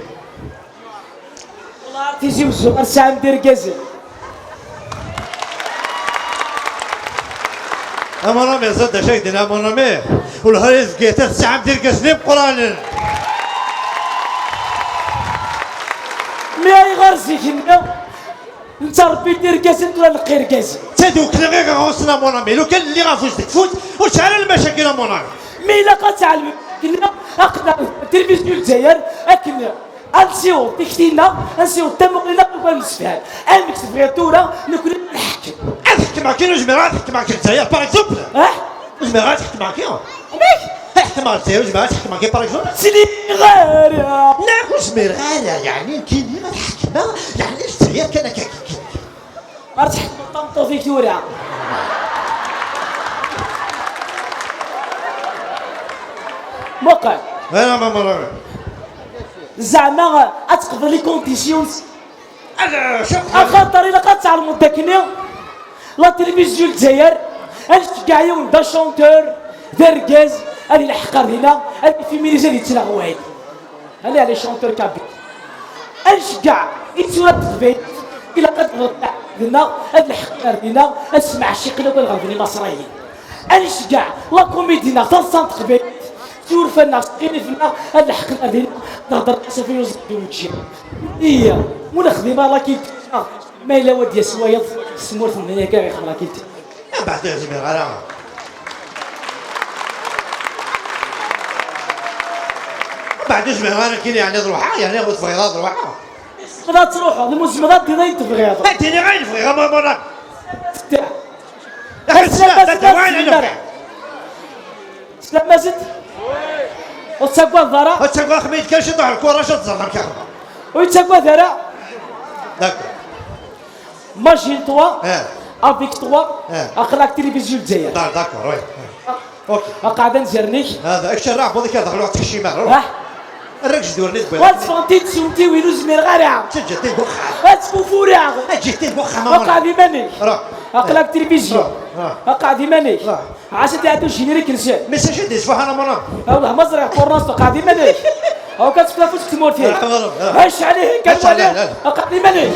تيجي وزو ساعة ندير كازل mon ami زاد شاك دينا mon ami والهريز كيتا الساعة مدير كاسني بقران مي غير كنا انت ربي دير كازل ولا نقير كازل تادوك غير غوصنا mon ami لو كان اللي غافوز تفوت وشعل المشاكل mon ami mais الا قتعلم كنا اقدر التلفزيون الجزائر اكل انسيو تكتينا انسيو تمقلنا نكون نسفال امك تبغي تورا نكون نحكي نحكي معاك انا جميع نحكي معاك الجزائر par exemple اه جميع نحكي معاك ميك حكم على الزواج ما تحكم كي par exemple سيدي غير لا كوزمير غالا يعني كاين الحكمة يعني الجزائر كان كاك. ارتحت طنطو في ثورة. موقع لا ما ما زعما اتقبل les conditions انا شوف اخاطر الا قد تعلموا داكني la télévision الجزائر كاع يوم دا chanteur دا ركاز هذه الحقر هنا هذه féminisé اللي تلاغواي هذه على chanteur kabyle كاع يتسورة تقبيل الا قد هنا هذا الحقر هنا اسمع شي قلوب الغربي المصريين كاع la comédie نا تنصان تقبيل تور فنا سقيني فينا هذا الحق هنا نهضر في يوزي وجهي إيه ولا خدمة لا كيلت ما إلا ودي سوايض سمورت من كاع يخدم لا كيلت بعد زمير غالا بعد زمير غالا كاين يعني روحها يعني تبغي روحها تقدر تروح المزمرات دي تبغي هاتيني غير نبغي ما ما سلام مازد وتساقوا الضرا وتساقوا خميت كاش يطيح الكره شد زرنا كهرباء ويتساقوا ذرا d'accord imagine toi avec toi اقلاك تلفزيون الجزائر d'accord oui OK قاعدة نزرنيك هذا اكش راح بوضيك هذا الوقت الشمال روح الركش دورني تبغي واتفونتي تسونتي ويلو زمير غارع تجي تبوخ تفوفورا تجي تبوخ وقع في مانيك روح اقلاك تلفزيون اقع في مانيك عاش تعدو générique نسال ميساج دي سبحان الله والله ما زرع قرناس وقع في مانيك او كتفلافوس تمور فيه هش عليه كان اقع في مانيك.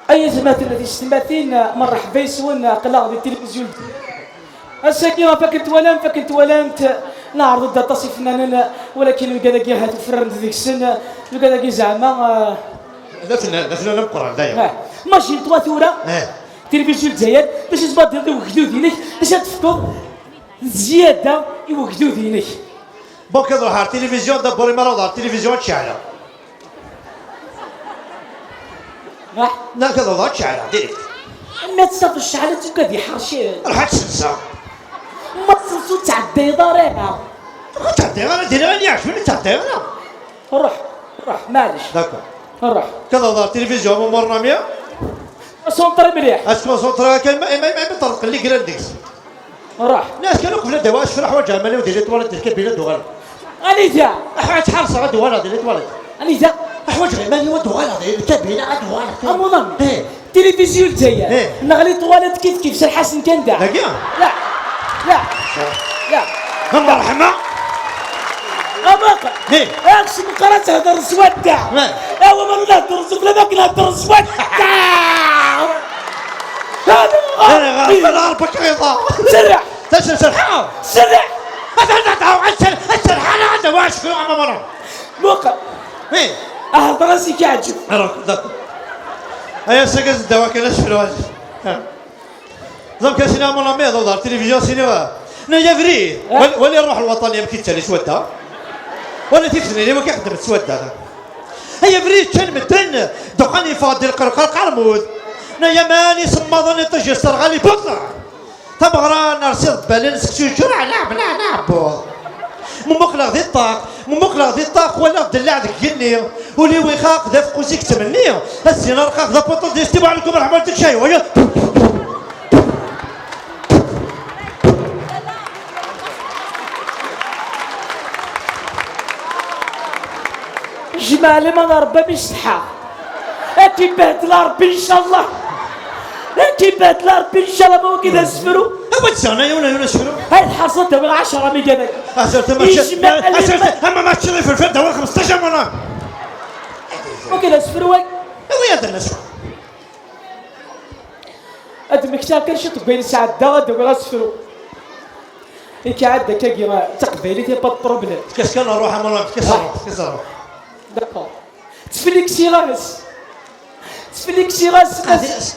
أي ثماثل ثماثين مرحبا يسون قلاغ ديال التلفزيون الساكنة فكنت ولام فكنت ولامت نعرض دا تصيف فنانين ولكن لو كذا هات فرن ديك السنة لو كذا زعما لا فنان لا فنان مقران دايما ماشي توا ثورة تلفزيون الجزائر باش تبدل وكدو ديالك باش تفكر زيادة يوكدو ديالك bon كنروح على التلفزيون d'abord ما على التلفزيون تشعلها لا كنروح تشعلها direct ما تصافي الشعلة تبقى دي حرشي روح تسنسا ما تسنسو تعدي ضريها تعدي انا ديري غير يعجبني تعدي انا روح روح معليش d'accord روح كنهضر التلفزيون مرنا 100 concentré مليح اش concentré كان ما ما طرق اللي كرانديكس روح ناس كانوا قبل دواء شرح وجه مالي وديري تواليت الكابينه دوغالا انيتا احواج حرصه دوغالا ديري تواليت انيتا احواج غير مالي ودوغالا ديري الكابينه دوغالا امونامي تلفزيون الجزائر نغلي تواليت كيف كيف سي حسن كان دا لا لا لا لا الله يرحمه أماقا اكش مقرا تهضر سودا اوا ما نهضر سودا ما كنهضر سودا انا غير ربك غيظا سرع سرع سرع السرحانه عندها واش في عمرنا موقع ايه اهضر راسي كيعجب هيا ساكت الدواء كان في الواجب donc سينما mon ami هذا التلفزيون سينما نيا vrai ولا الروح الوطنية ما كيتسالي سودا ولا تيفني اللي ما كيخدم سودا هيا vrai كان مدن دخان يفاضي القرقر قرمود نيا ماني صمضني طجي السرغالي بطلع تبغرا نرسيض بالي نسكسو جرع نعم نعم نعم ممقلق ذي الطاق ممقلق ذي الطاق ولا دلع ذيك جني ولي وخاق ذا فقوسيك تمني الزنا رقاق ذا بطل دي استبع عليكم رحمة الله شاي ويا جمال ما ربي بالصحة اكي بهدل ربي ان شاء الله اكي بهدل ربي ان شاء الله ما هو كذا سفرو هو تسعنا يونا يونا سفرو هاي الحصة تبغى 10 ميجا بايت أسرت ما أسرت أما ما تشري في الفرد هو 15 مرة وكذا سفرو ويا ذا الناس هاد المكتب كان شي طبيل ساعة دا غدا ولا سفرو إيكي عاد كاكي تقبيلي تي با بروبليم كاس كان نروح أمونا كاس نروح كاس نروح d'accord تفليكسي غاس تفليكسي غاس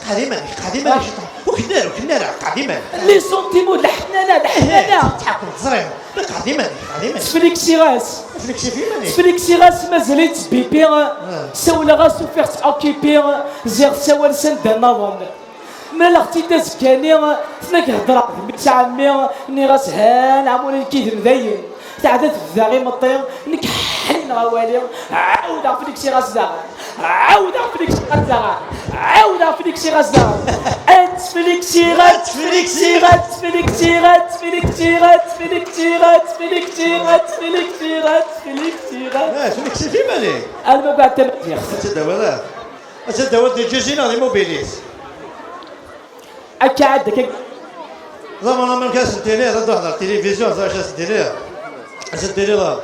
قديما قديما وكنا وكنا قديما les sentiments الحنانه الحنانه تحكم تزرير قديما قديما تفليكسي غاس فليكسي في ماني تفليكسي غاس مازال بيبي سولا غاس وفيغ اوكيبي زيغ سوال سند نظن ما لختي تزكاني تنك هضرة بنت عمي ني غاس هان عمولي الكيد مذين تعدت في غير مطير نك حين غوالي عاود فليكسي غاس زاغ عاود فليكسي غاس زاغ عاود فليكسي غاس زاغ انت فليكسي غاس فليكسي غاس فليكسي غاس فليكسي غاس فليكسي غاس فليكسي غاس فليكسي غاس فليكسي غاس فليكسي في ماني انا ما بعد تمثيل تداول تداول دي جوزينا دي موبيليس اكا عندك زعما ما كاس التيلي تحضر التلفزيون زعما شاس التيلي شاس التيلي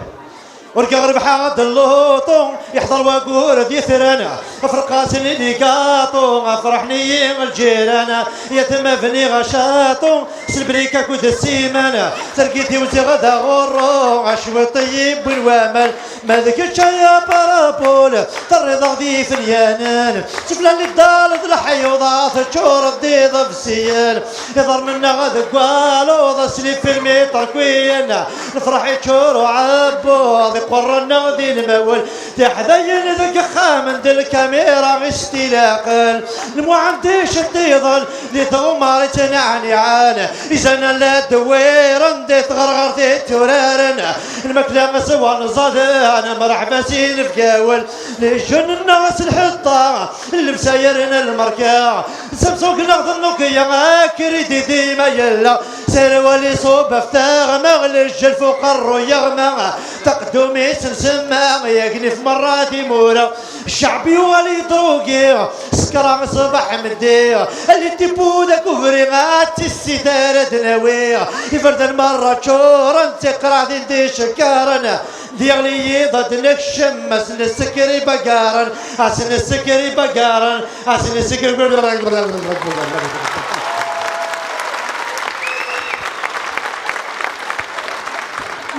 وركا ربحا غد اللوطو يحضر وقور دي ثرانا افرقاس اللي قاطو افرحني الجيران يتم فني غشاطو سلبريكا كود السيمانة تركيتي وزي غدا غرو عشو طيب والوامل ما ذيك يا بارابول ترضى ذي في اليانان سفلا اللي الدار الحيوضات تشور الديض في السيال يضر منا غدا قوالو ضا سلي في الميطر كوين نفرح يتشور وعبو ذي قرنا ذي المول تحذين ذاك خامن دل الكاميرا اشتلاقل المو عنديش الديضل ذي تغمر تنعني عانه إذا لا دويرن دي تغرغر دي تورارن الماكلة مسوى نزاد أنا مرحبا سين في قاول لجن الناس الحطة المسايرن المركع سامسونج ناخذ النوكيا كريدي ديما يلا سير صوب فتاغ مغلج الفوق الريغ تقدمي سنسمى ياكني في مراتي مورا الشعبي ولي دروقي سكران صباح مدي اللي تيبو ذاك كفري غاتي الستارة دناوي يفرد المرة تشورا تقرا دي شكارن ديغلي ضد نكشم السكري بقارن عسن السكري بقارن عسن السكري.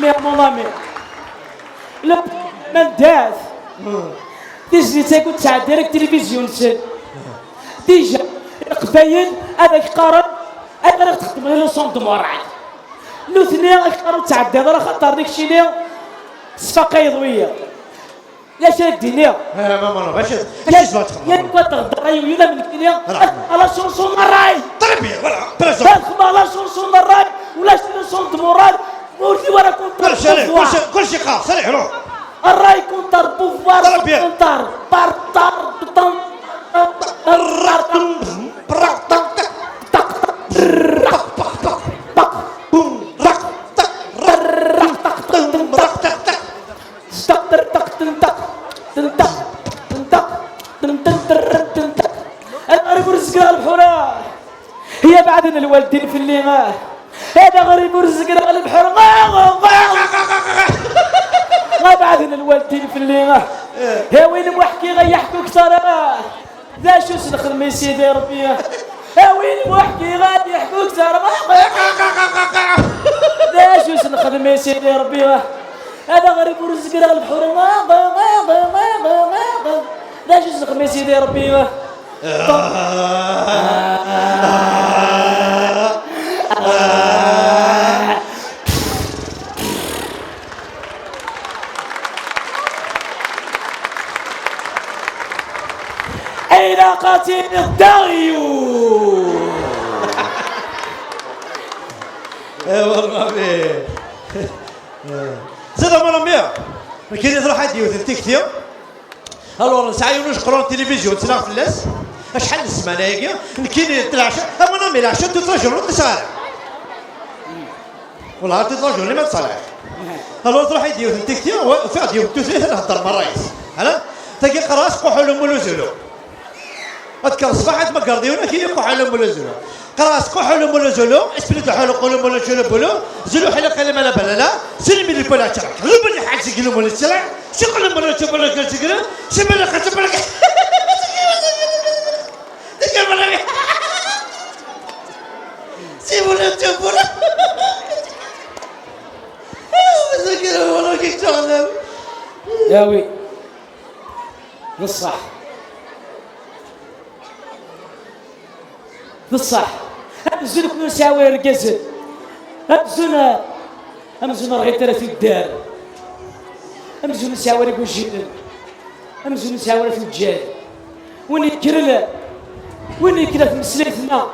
Mais mon ami, le من داث تجي تاكل تاع ديريكت تلفزيون سن déjà القبايل هذاك قارن انا راه تخدم غير le centre moral لوثني قارن تعدي راه خاطر ديك الشيء اللي صفقه يضويه لا شرك دينيا ما ما باش يا كنت تغدر يولا من كنيا la chanson الراي très bien voilà la chanson الراي ولا leçon de morale ورثي ورا contre كلشي كلشي قا سريع روح الراي contre pouvoir contre بارتار طن هي بعدنا الوالدين في اللي ما هذا غريب ورزقنا البحر ما بعدنا الوالدين في اللي ما يا وين وحكي غيحكوا كثر ذا شو سنخدم سيدي ربي يا وين وحكي غادي يحكوا كثر ذا شو سنخدم سيدي ربي هذا غريب ورزقنا البحر ذا شو سنخدم سيدي ربي. إلى قتيل الدغيو. اي والله زاد مرة مية كاين تروح عندي وثنتي كثير الور ساعة يونس قرون التلفزيون تسلا فلاس شحال السمانة ياكي كاين العشاء اما نامي العشاء toute la journée تصالح والله toute la journée ما تصالح. alors تروح يديو ثنتي كثير وفي ديو ثلاثة نهضر مع الرئيس هلا تاكي قراص قحولو مولو زولو اذكر الصباح ما قرديونا كي قحولو مولو زولو قراص قحولو مولو زولو اسبليتو حولو قولو مولو زولو بولو زولو حلا قلم لا بلا لا سلمي لي بلا تشرك لبني حاج سكلو مولو تشرك شقل مولو تبلا سكلو سبلا خسبلا سيبونا تبونا يا وي بالصح. بصح أمزون كنا نساوي ركازل أمزون رغي 30 الدار أمزون نساوي ركوجين أمزون نساوي في الجال وين يكرل وين يكرل في مسليتنا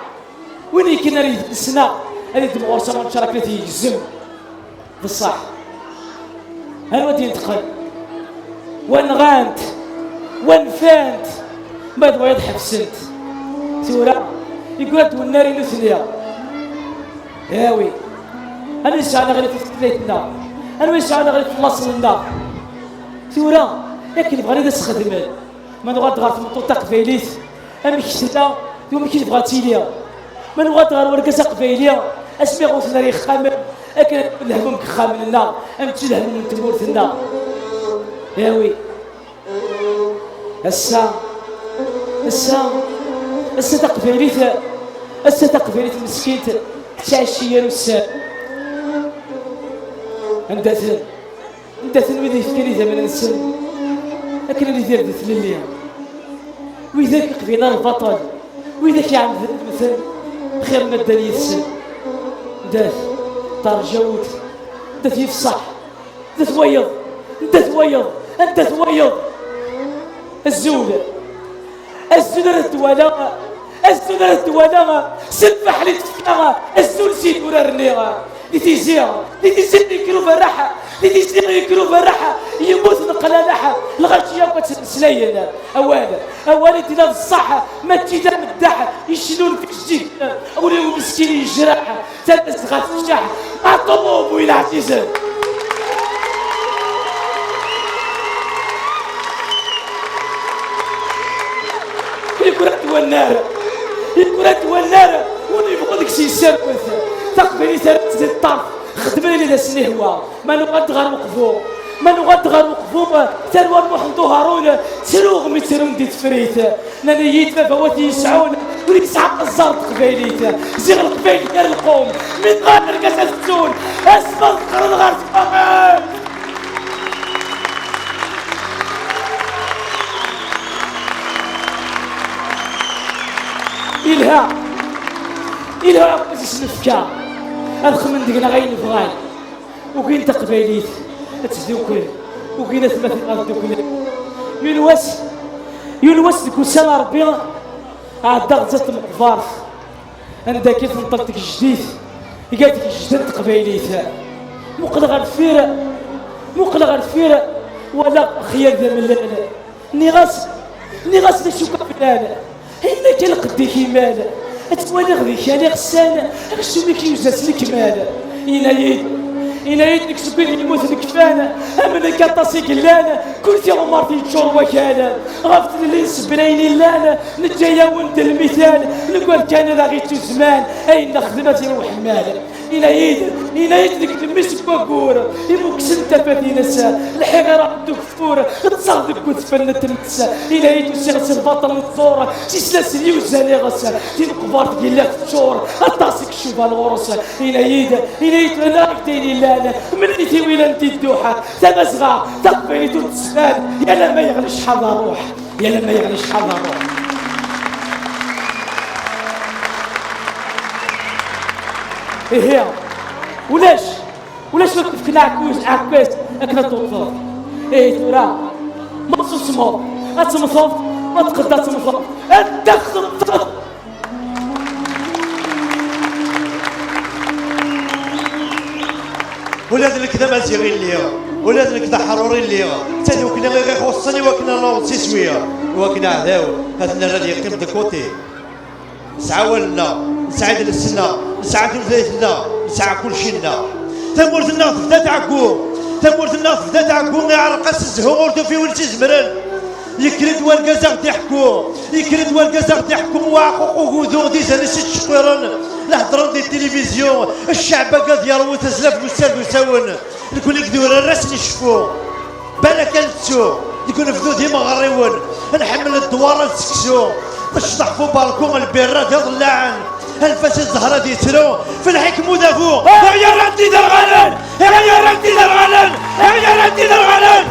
وين يكرل يدسنا هذه دمغور سما نشارك يجزم بصح هل ينتقل وين غانت وين فانت ما دوا يضحك سنت ثورة يقول والنار نثنيا هاوي أنا يسعى غير في ثلاثنا أنا يسعى غير في لاصلنا ثورة لكن بغا ناس خدمة ما نغاد غير في مطوطة قبيليت أنا كشتا يوم كي بغا تيليا ما نغاد غير ورقة قبيلية أسمي غوثنا ري خامل أكل الهموم كخاملنا أمتي الهموم تمورتنا هاوي السا السا السا تقبيليت السا تقبيليت مسكين تعشيا والسا عندها ويدي يفكري زمن السن لكن اللي يدير ذات وإذا قبيلة البطل وإذا كيعمل مثل خير ما دار يسن دات طرجوت دات يفصح دات ويض دات ويض دات ويض الزول الزول الدوالا الزول الدوالا سلفح لي تفكا الزول سيد ورارني لتيزير لتيزير يكرو فرحة لتيزير يكرو فرحة يموت نقلالحة الغاشية وتسلين أولا أولا تلا الصح ما تجي مدح يشلون في الجيك أولي مسكين يجرح تلبس غتشح عطوب ويلا عزيزا يكرات والنار يكرات والنار ونبغى داك الشيء يسربث تقبلي ثلاث الطرف خدمني لي سني هو ما نغاد غير وقفو ما نغاد غير وقفو تنوار محمد هارون تروغ مترون دي تفريت نانيت فواتي يسعون ولي يسعى الزرد قبيليت زيغ القبيل دار القوم من غير كاس الزون اسمى القرن غير تفهم إلها إلها نفكا أدخل من دقنا غير نفغان وكاين تقبيليت تزدوكل وكاين ثلاث دوكل يلوس يلوس ديك سنة ربي عدا غزت مقفار عندها كيف نطلتك جديد قالت جديد تقبيليت مقلق الفير مقلق الفير ولا خيار ذا من نغاس نغاس نشوف فلان إلا كان قدي كيمال أتوالي غدي كان غسان غسومي كيوزاس الكمال إنا يد نكسبين يموت الكفان أمنا كطاسي قلان كل في عمر في تشور وكان غفت اللي نسبنين لان نجايا وند المثال نقول كان ذا غير زمان أين خدمتي وحمال إنا يد ديك المس بوكور يمكسن تفاتي الحغرة الدكتور تصادق وتفنت المسا إنا يد وسيغس البطل الزور تسلسل يوزاني غسا تنقبار تقول تشور الطاسك شوف الغرس إنا يد أنا ديني لا من اللي وين انت الدوحة تمزغة تقبلي تسفان يا لما يغلي شحال الروح يا لما يغلي شحال الروح إيه ولاش ولاش وقفنا عكوز عكاز أكنا توقف إيه ترى ما تصمت أتمصف ما تقدر تمصف الدخل ولاد الكذا مازيغي اللي ولاد الكذا حروري اللي حتى وكنا غير خصني وكنا نوض شوية وكنا عداو هاد النار اللي يقيم دكوتي نسعى ولنا نسعى للسنة نسعى ثلاثنا نسعى كل شيء لنا تمورتنا فدا تعكو تمورتنا فدا تعكو يعرقس الزهور في ولد زمرن يكرد والكازا تحكو يكرد والكازا تحكو وعقوق وذو دي زانس تشكرن الهضرة ديال التلفزيون الشعب قاد يروي تزلف وسال وساون نكون يقدر الراس نشفو بالك نتسو نكون فدو ديما غريون نحمل الدوار نسكسو نشطح فوق بالكون البيرة ديال اللعن الفاس الزهرة دي ترو في الحكم ودافو يا ردي درغلان يا ردي درغلان يا ردي درغلان.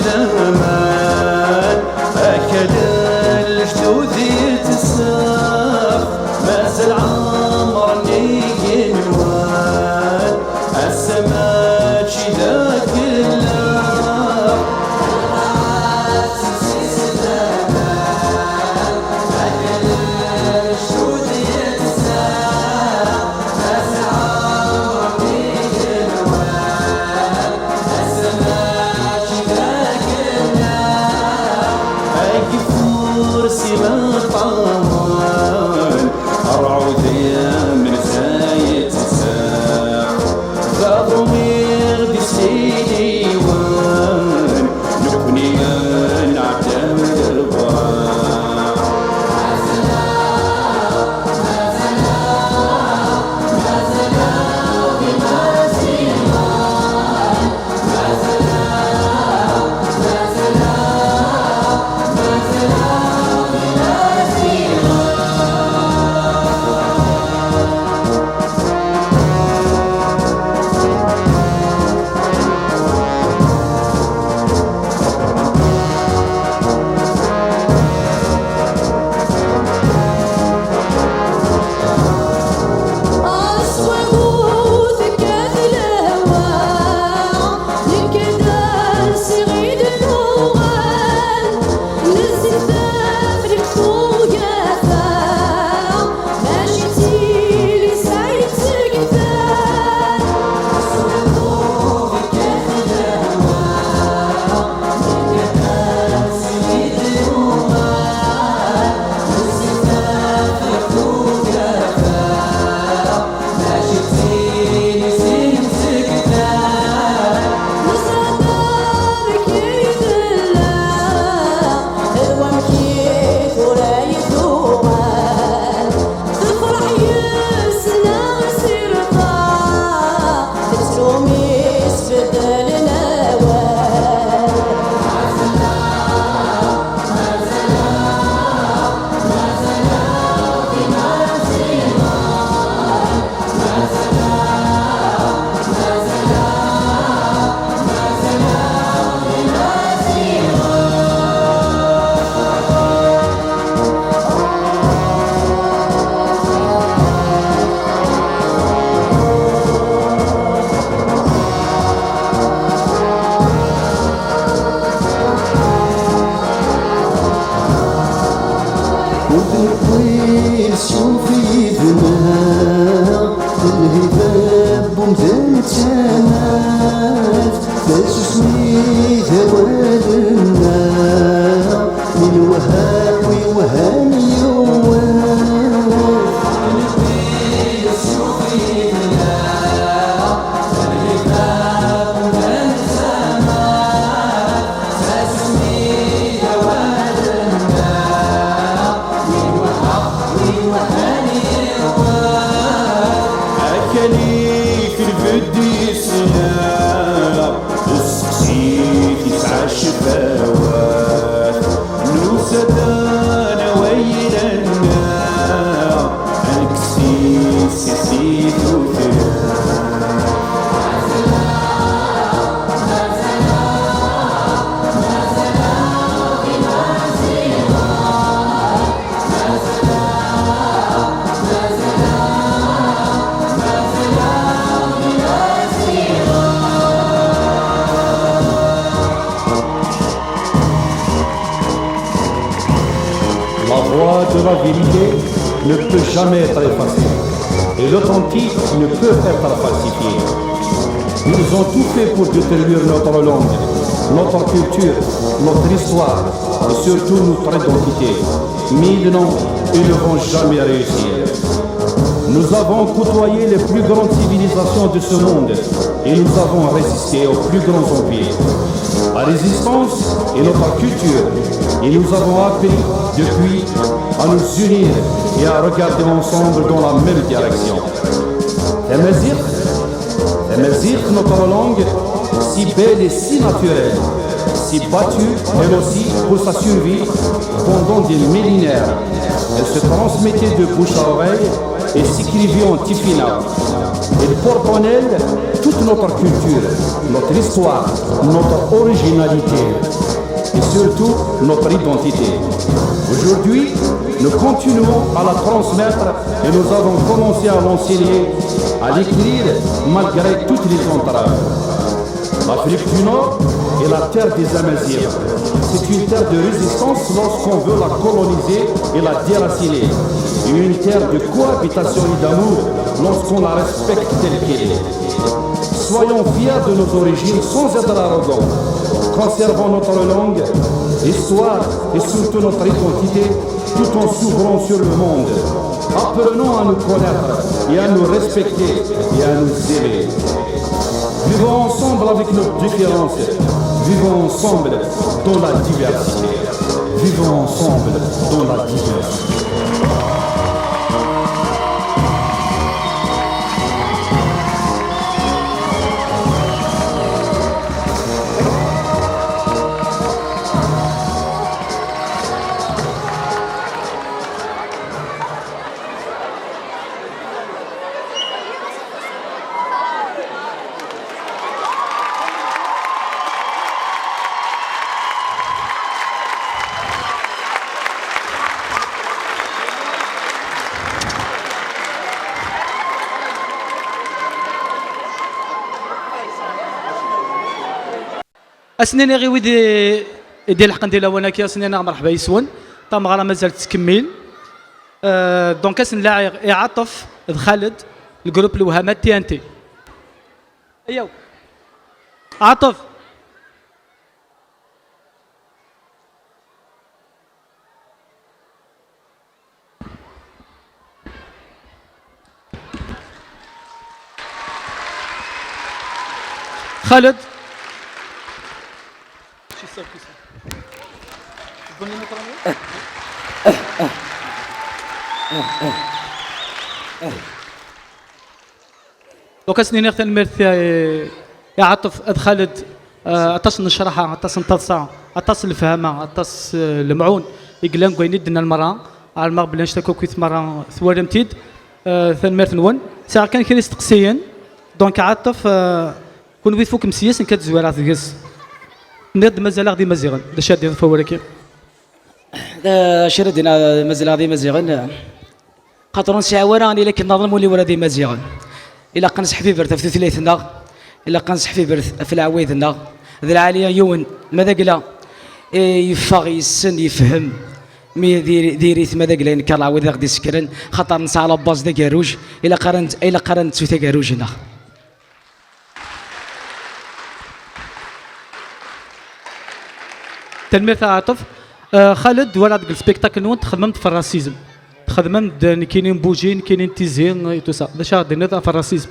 زمان أكل الجدود يتساخ مازال عمرني ينوان السماء ذاك اللاخ. فرسي ما طوال أرعود يا مرزاية تساع غاضمي غدي سيدي وان نكوني نعتمد البراع. أصوات الهوى يكدر سغيد اللغال نزل ثافرك ثوقافا ماشي تيلي سعيد سقفان. أصوات الهوى يكدر سغيد اللغال نزل ثافرك ثوقافا بدل نوال. وبنطويل شوفي ذنا الهباب ومزال تشامات باش سميت هوالنا من وهاوي وهاني يوان. أكلي في البدي سنة السقسي تسعة شفاوات نوسدان ويلنا أنكسي سيسي ثوث. La voie de la vérité ne peut jamais être effacée et l'authentique ne peut être falsifié. Ils ont tout fait pour détruire notre langue, notre culture, notre histoire et surtout notre identité. Mais ils n'ont et ne vont jamais réussir. Nous avons côtoyé les plus grandes civilisations de ce monde et nous avons résisté aux plus grands empires. La résistance est notre culture et nous avons appris depuis à nous unir et à regarder ensemble dans la même direction. Tamazight, Tamazight, notre langue, si belle et si naturelle, s'est battue, elle aussi, pour sa survie pendant des millénaires. Elle se transmettait de bouche à oreille et s'écrivait en tifinagh. Elle porte en elle toute notre culture, notre histoire, notre originalité et surtout notre identité. Aujourd'hui, nous continuons à la transmettre et nous avons commencé à l'enseigner, à l'écrire malgré toutes les entraves. L'Afrique du Nord est la terre des Amazighs. C'est une terre de résistance lorsqu'on veut la coloniser et la déraciner. Et une terre de cohabitation et d'amour lorsqu'on la respecte telle qu'elle est. Soyons fiers de nos origines sans être arrogants. Conservons notre langue, histoire et surtout notre identité tout en s'ouvrant sur le monde. Apprenons à nous connaître et à nous respecter et à nous aimer. Vivons ensemble avec nos différences. Vivons ensemble dans la diversité. Vivons ensemble dans la diversité. اسنين غي ويدي ديال الحق ندير وانا كي اسنين مرحبا يسون تمغرا مازال تكمل. Donc اسن لاعب يعطف خالد ال groupe الوهمات TNT. ايوا عاطف. خالد donc اسنين تنمرت يا عاطف اد خالد، اطاس نشرحها، اطاس نتلصا، اطاس الفهمه، اطاس المعون يقلان كوين يدنا المراه على المغرب بلا نشتكو كيت مره ثوارمتيد. ثنمرت نون ساعه كان كريس تقسيا. donc عاطف، كون ويت فوك مسيس كتزويرات ديس نض مازال غادي مزيغن باش غادي نفورك. شردنا مازال غادي مزيغن خاطر نسعى راني لكن نظن مولي ورا دي مزيغن الا قنص حبيبر في ثلاثنا الا قنص حبيبر في العويدنا ذا العاليه يون ماذا قلا يفاغ يسن يفهم مي ديريت ماذا قلا ينكر العويد غادي يسكرن خاطر نسعى على باز دا كاروج الا قرنت سوتا كاروج هنا. تنمية عاطف. خالد ولا ديك ال spectacle نون تخدمت في ال racisme، تخدمت كاينين بوجين كاينين تيزين tout ça باش غادي نهضر في ال racisme.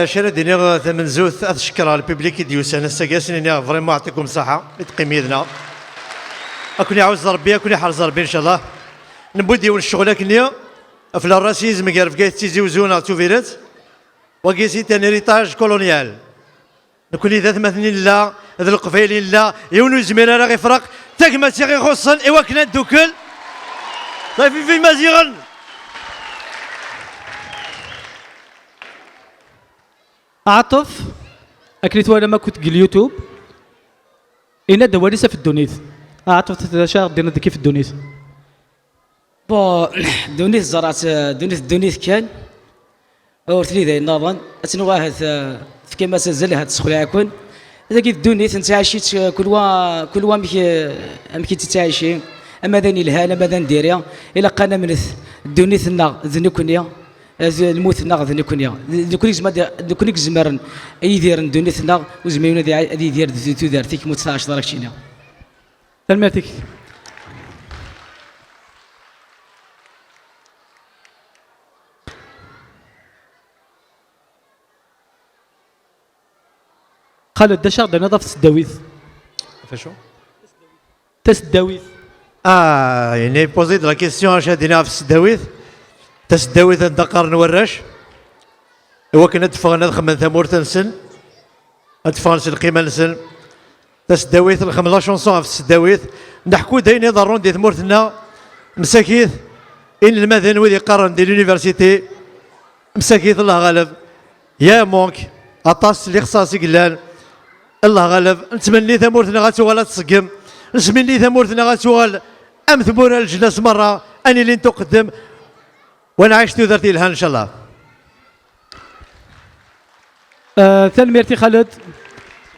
شنو ديني ثمن زوث اتشكر ال public ديوس انا ساكاسين vraiment يعطيكم الصحة تقيميدنا اكوني عاوز ربي اكوني حرز ربي ان شاء الله نبودي الشغل كنيا في ال racisme قال في تيزي وزونا توفيرات وكيسي un héritage colonial نكون اذا ثمثني لا ذا القفيلين لا يونو زمير راه غيفرق تاك تي غير خصن ايوا كنا دوكل طيب في مزيغن. عاطف اكليت وانا ما كنت اليوتيوب إنا دواليسة في الدونيت. عاطف تشا دينا كيف الدونيت؟ بو دونيت زرعت دونيت كان ورتلي ذا نظن اتنواه في كما سزل هاد السخلة يكون ذاك الدونيت انت عايشيت كل وا مكي تتعايشي اما ذاني الهالة ما ذا نديريا الى قانا من الدونيت نا ذنكنيا الموت نا ذنكنيا نكوني زمرن اي دير دونيت نا وزميونا دي دير تودارتك موت 19 دارك شينا. تنميتك. خالد دشا غادي نضاف تسداويث. فاشو؟ تسداويث. يعني posez la question اش هادينا في السداويث. تسداويث عند قرن وراش. هو كنا دفعنا خمن ثمور تنسن. دفعنا القيمة نسن. تسداويت نخدم la chanson في السداويت نحكو داين يضرون دي ثمورتنا مساكيث إن المدن وذي قارن دي l'université مساكيث الله غالب y a manque اطاس اللي خصاصي قلال الله غالب نتمني ثمورتنا غاتوغال تسقم نتمني ثمورتنا غاتوغال ام ثمورة الجناس مرة اني اللي تقدم وانا عشت درتي لها ان شاء الله. ثانميرتي خالد،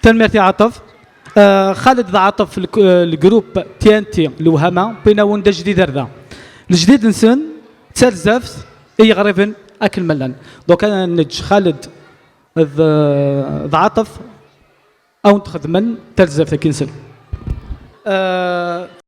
ثانميرتي عاطف. خالد عاطف ال groupe TNT الوهامه بينا وندا جديد هذا الجديد نسن ترزفت اي غريبا اكل ملان donc انا نج خالد ذ عاطف او تخدمن ترزفت كنسل.